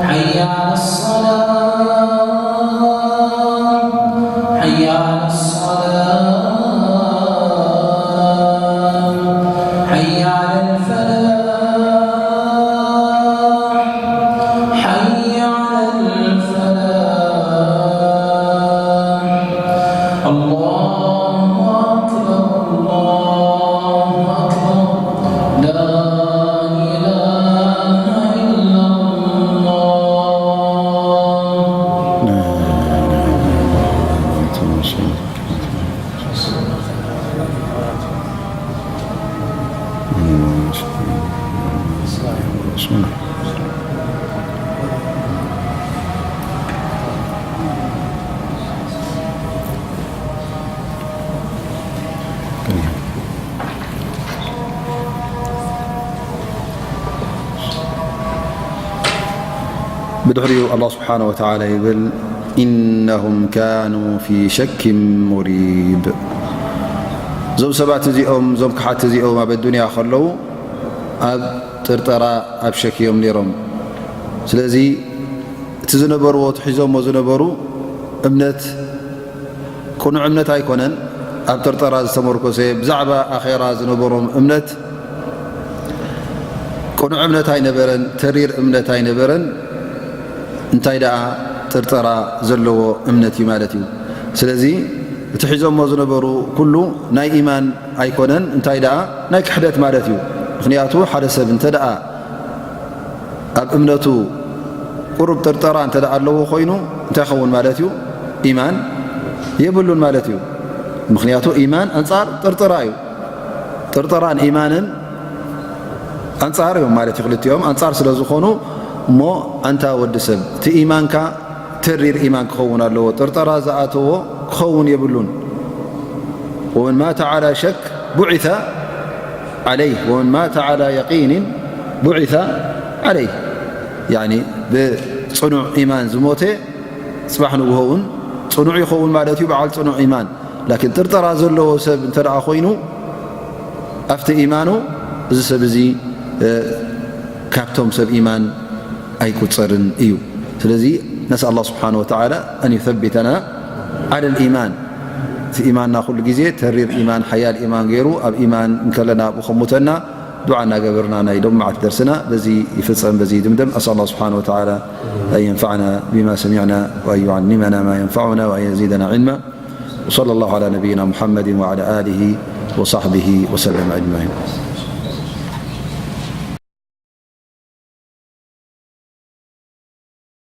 حي على الصلاة. حي على الصلاة. حي على الفلاح. حي على الفلاح. الله أكبر، الله أكبر. لا إله إلا الله. ብድሕሪኡ ኣላህ ስብሓነ ወተዓላ ይብል፣ إنهم كانوا في شك مريب። እዞም ሰባት እዚኦም፣ እዞም ከሓድቲ እዚኦም ኣብ ኣዱንያ ከለዉ ኣብ ጥርጠራ፣ ኣብ ሸክ እዮም ነይሮም። ስለዚ እቲ ዝነበርዎ፣ እቲ ሒዞሞ ዝነበሩ እምነት ቅኑዕ እምነት ኣይኮነን፣ ኣብ ጥርጠራ ዝተመርኮሰ፣ ብዛዕባ ኣኼራ ዝነበሮም እምነት ቅኑዕ እምነት ኣይነበረን፣ ተሪር እምነት ኣይነበረን። እንታይ ደኣ ጥርጠራ ዘለዎ እምነት እዩ ማለት እዩ። ስለዚ እቲ ሒዞሞ ዝነበሩ ኩሉ ናይ ኢማን ኣይኮነን፣ እንታይ ደኣ ናይ ክሕደት ማለት እዩ። ምኽንያቱ ሓደ ሰብ እንተ ደኣ ኣብ እምነቱ ቁሩብ ጥርጠራ እንተ ደኣ ኣለዎ ኮይኑ እንታይ ይኸውን ማለት እዩ? ኢማን የብሉን ማለት እዩ። ምኽንያቱ ኢማን ኣንጻር ጥርጠራ እዩ። ጥርጠራን ኢማንን ኣንጻር እዮም ማለት እዩ። ክልቲኦም ኣንጻር ስለ ዝኾኑ እሞ ኣንታ ወዲ ሰብ እቲ ኢማንካ ተሪር ኢማን ክኸውን ኣለዎ። ጥርጠራ ዝኣተዎ ክኸውን የብሉን። ومن مات على شك بعث عليه، ومن مات على يقين بعث عليه። ያኒ ብጽኑዕ ኢማን ዝሞተ ጽባሕ ንግሆ እውን ጽኑዕ ይኸውን ማለት እዩ፣ በዓል ጽኑዕ ኢማን። ላኪን ጥርጠራ ዘለዎ ሰብ እንተ ደኣ ኮይኑ ኣብቲ ኢማኑ፣ እዚ ሰብ እዚ፣ እ፣ ካብቶም ሰብ ኢማን ኣይቁጸርን እዩ። ስለዚ ነስኣል ኣላህ ስብሓነ ወተዓላ ኣን ዩሰቢተና ዓለል ኢማን። ኢማንና ኩሉ ግዜ ተሪር ኢማን፣ ሓያል ኢማን ገይሩ ኣብ ኢማን እንከለና ኣብኡ ከሙተና ዱዓ እናገበርና ናይ ሎሚ መዓልቲ ደርስና በዚ ይፍጸም፣ በዚ ይድምደም። أسأل الله سبحانه وتعالى أن ينفعنا بما سمعنا وأن يعلمنا ما ينفعنا وأن يزيدنا علما. وصلى الله على نبينا محمد وعلى آله وصحبه وسلم أجمعين.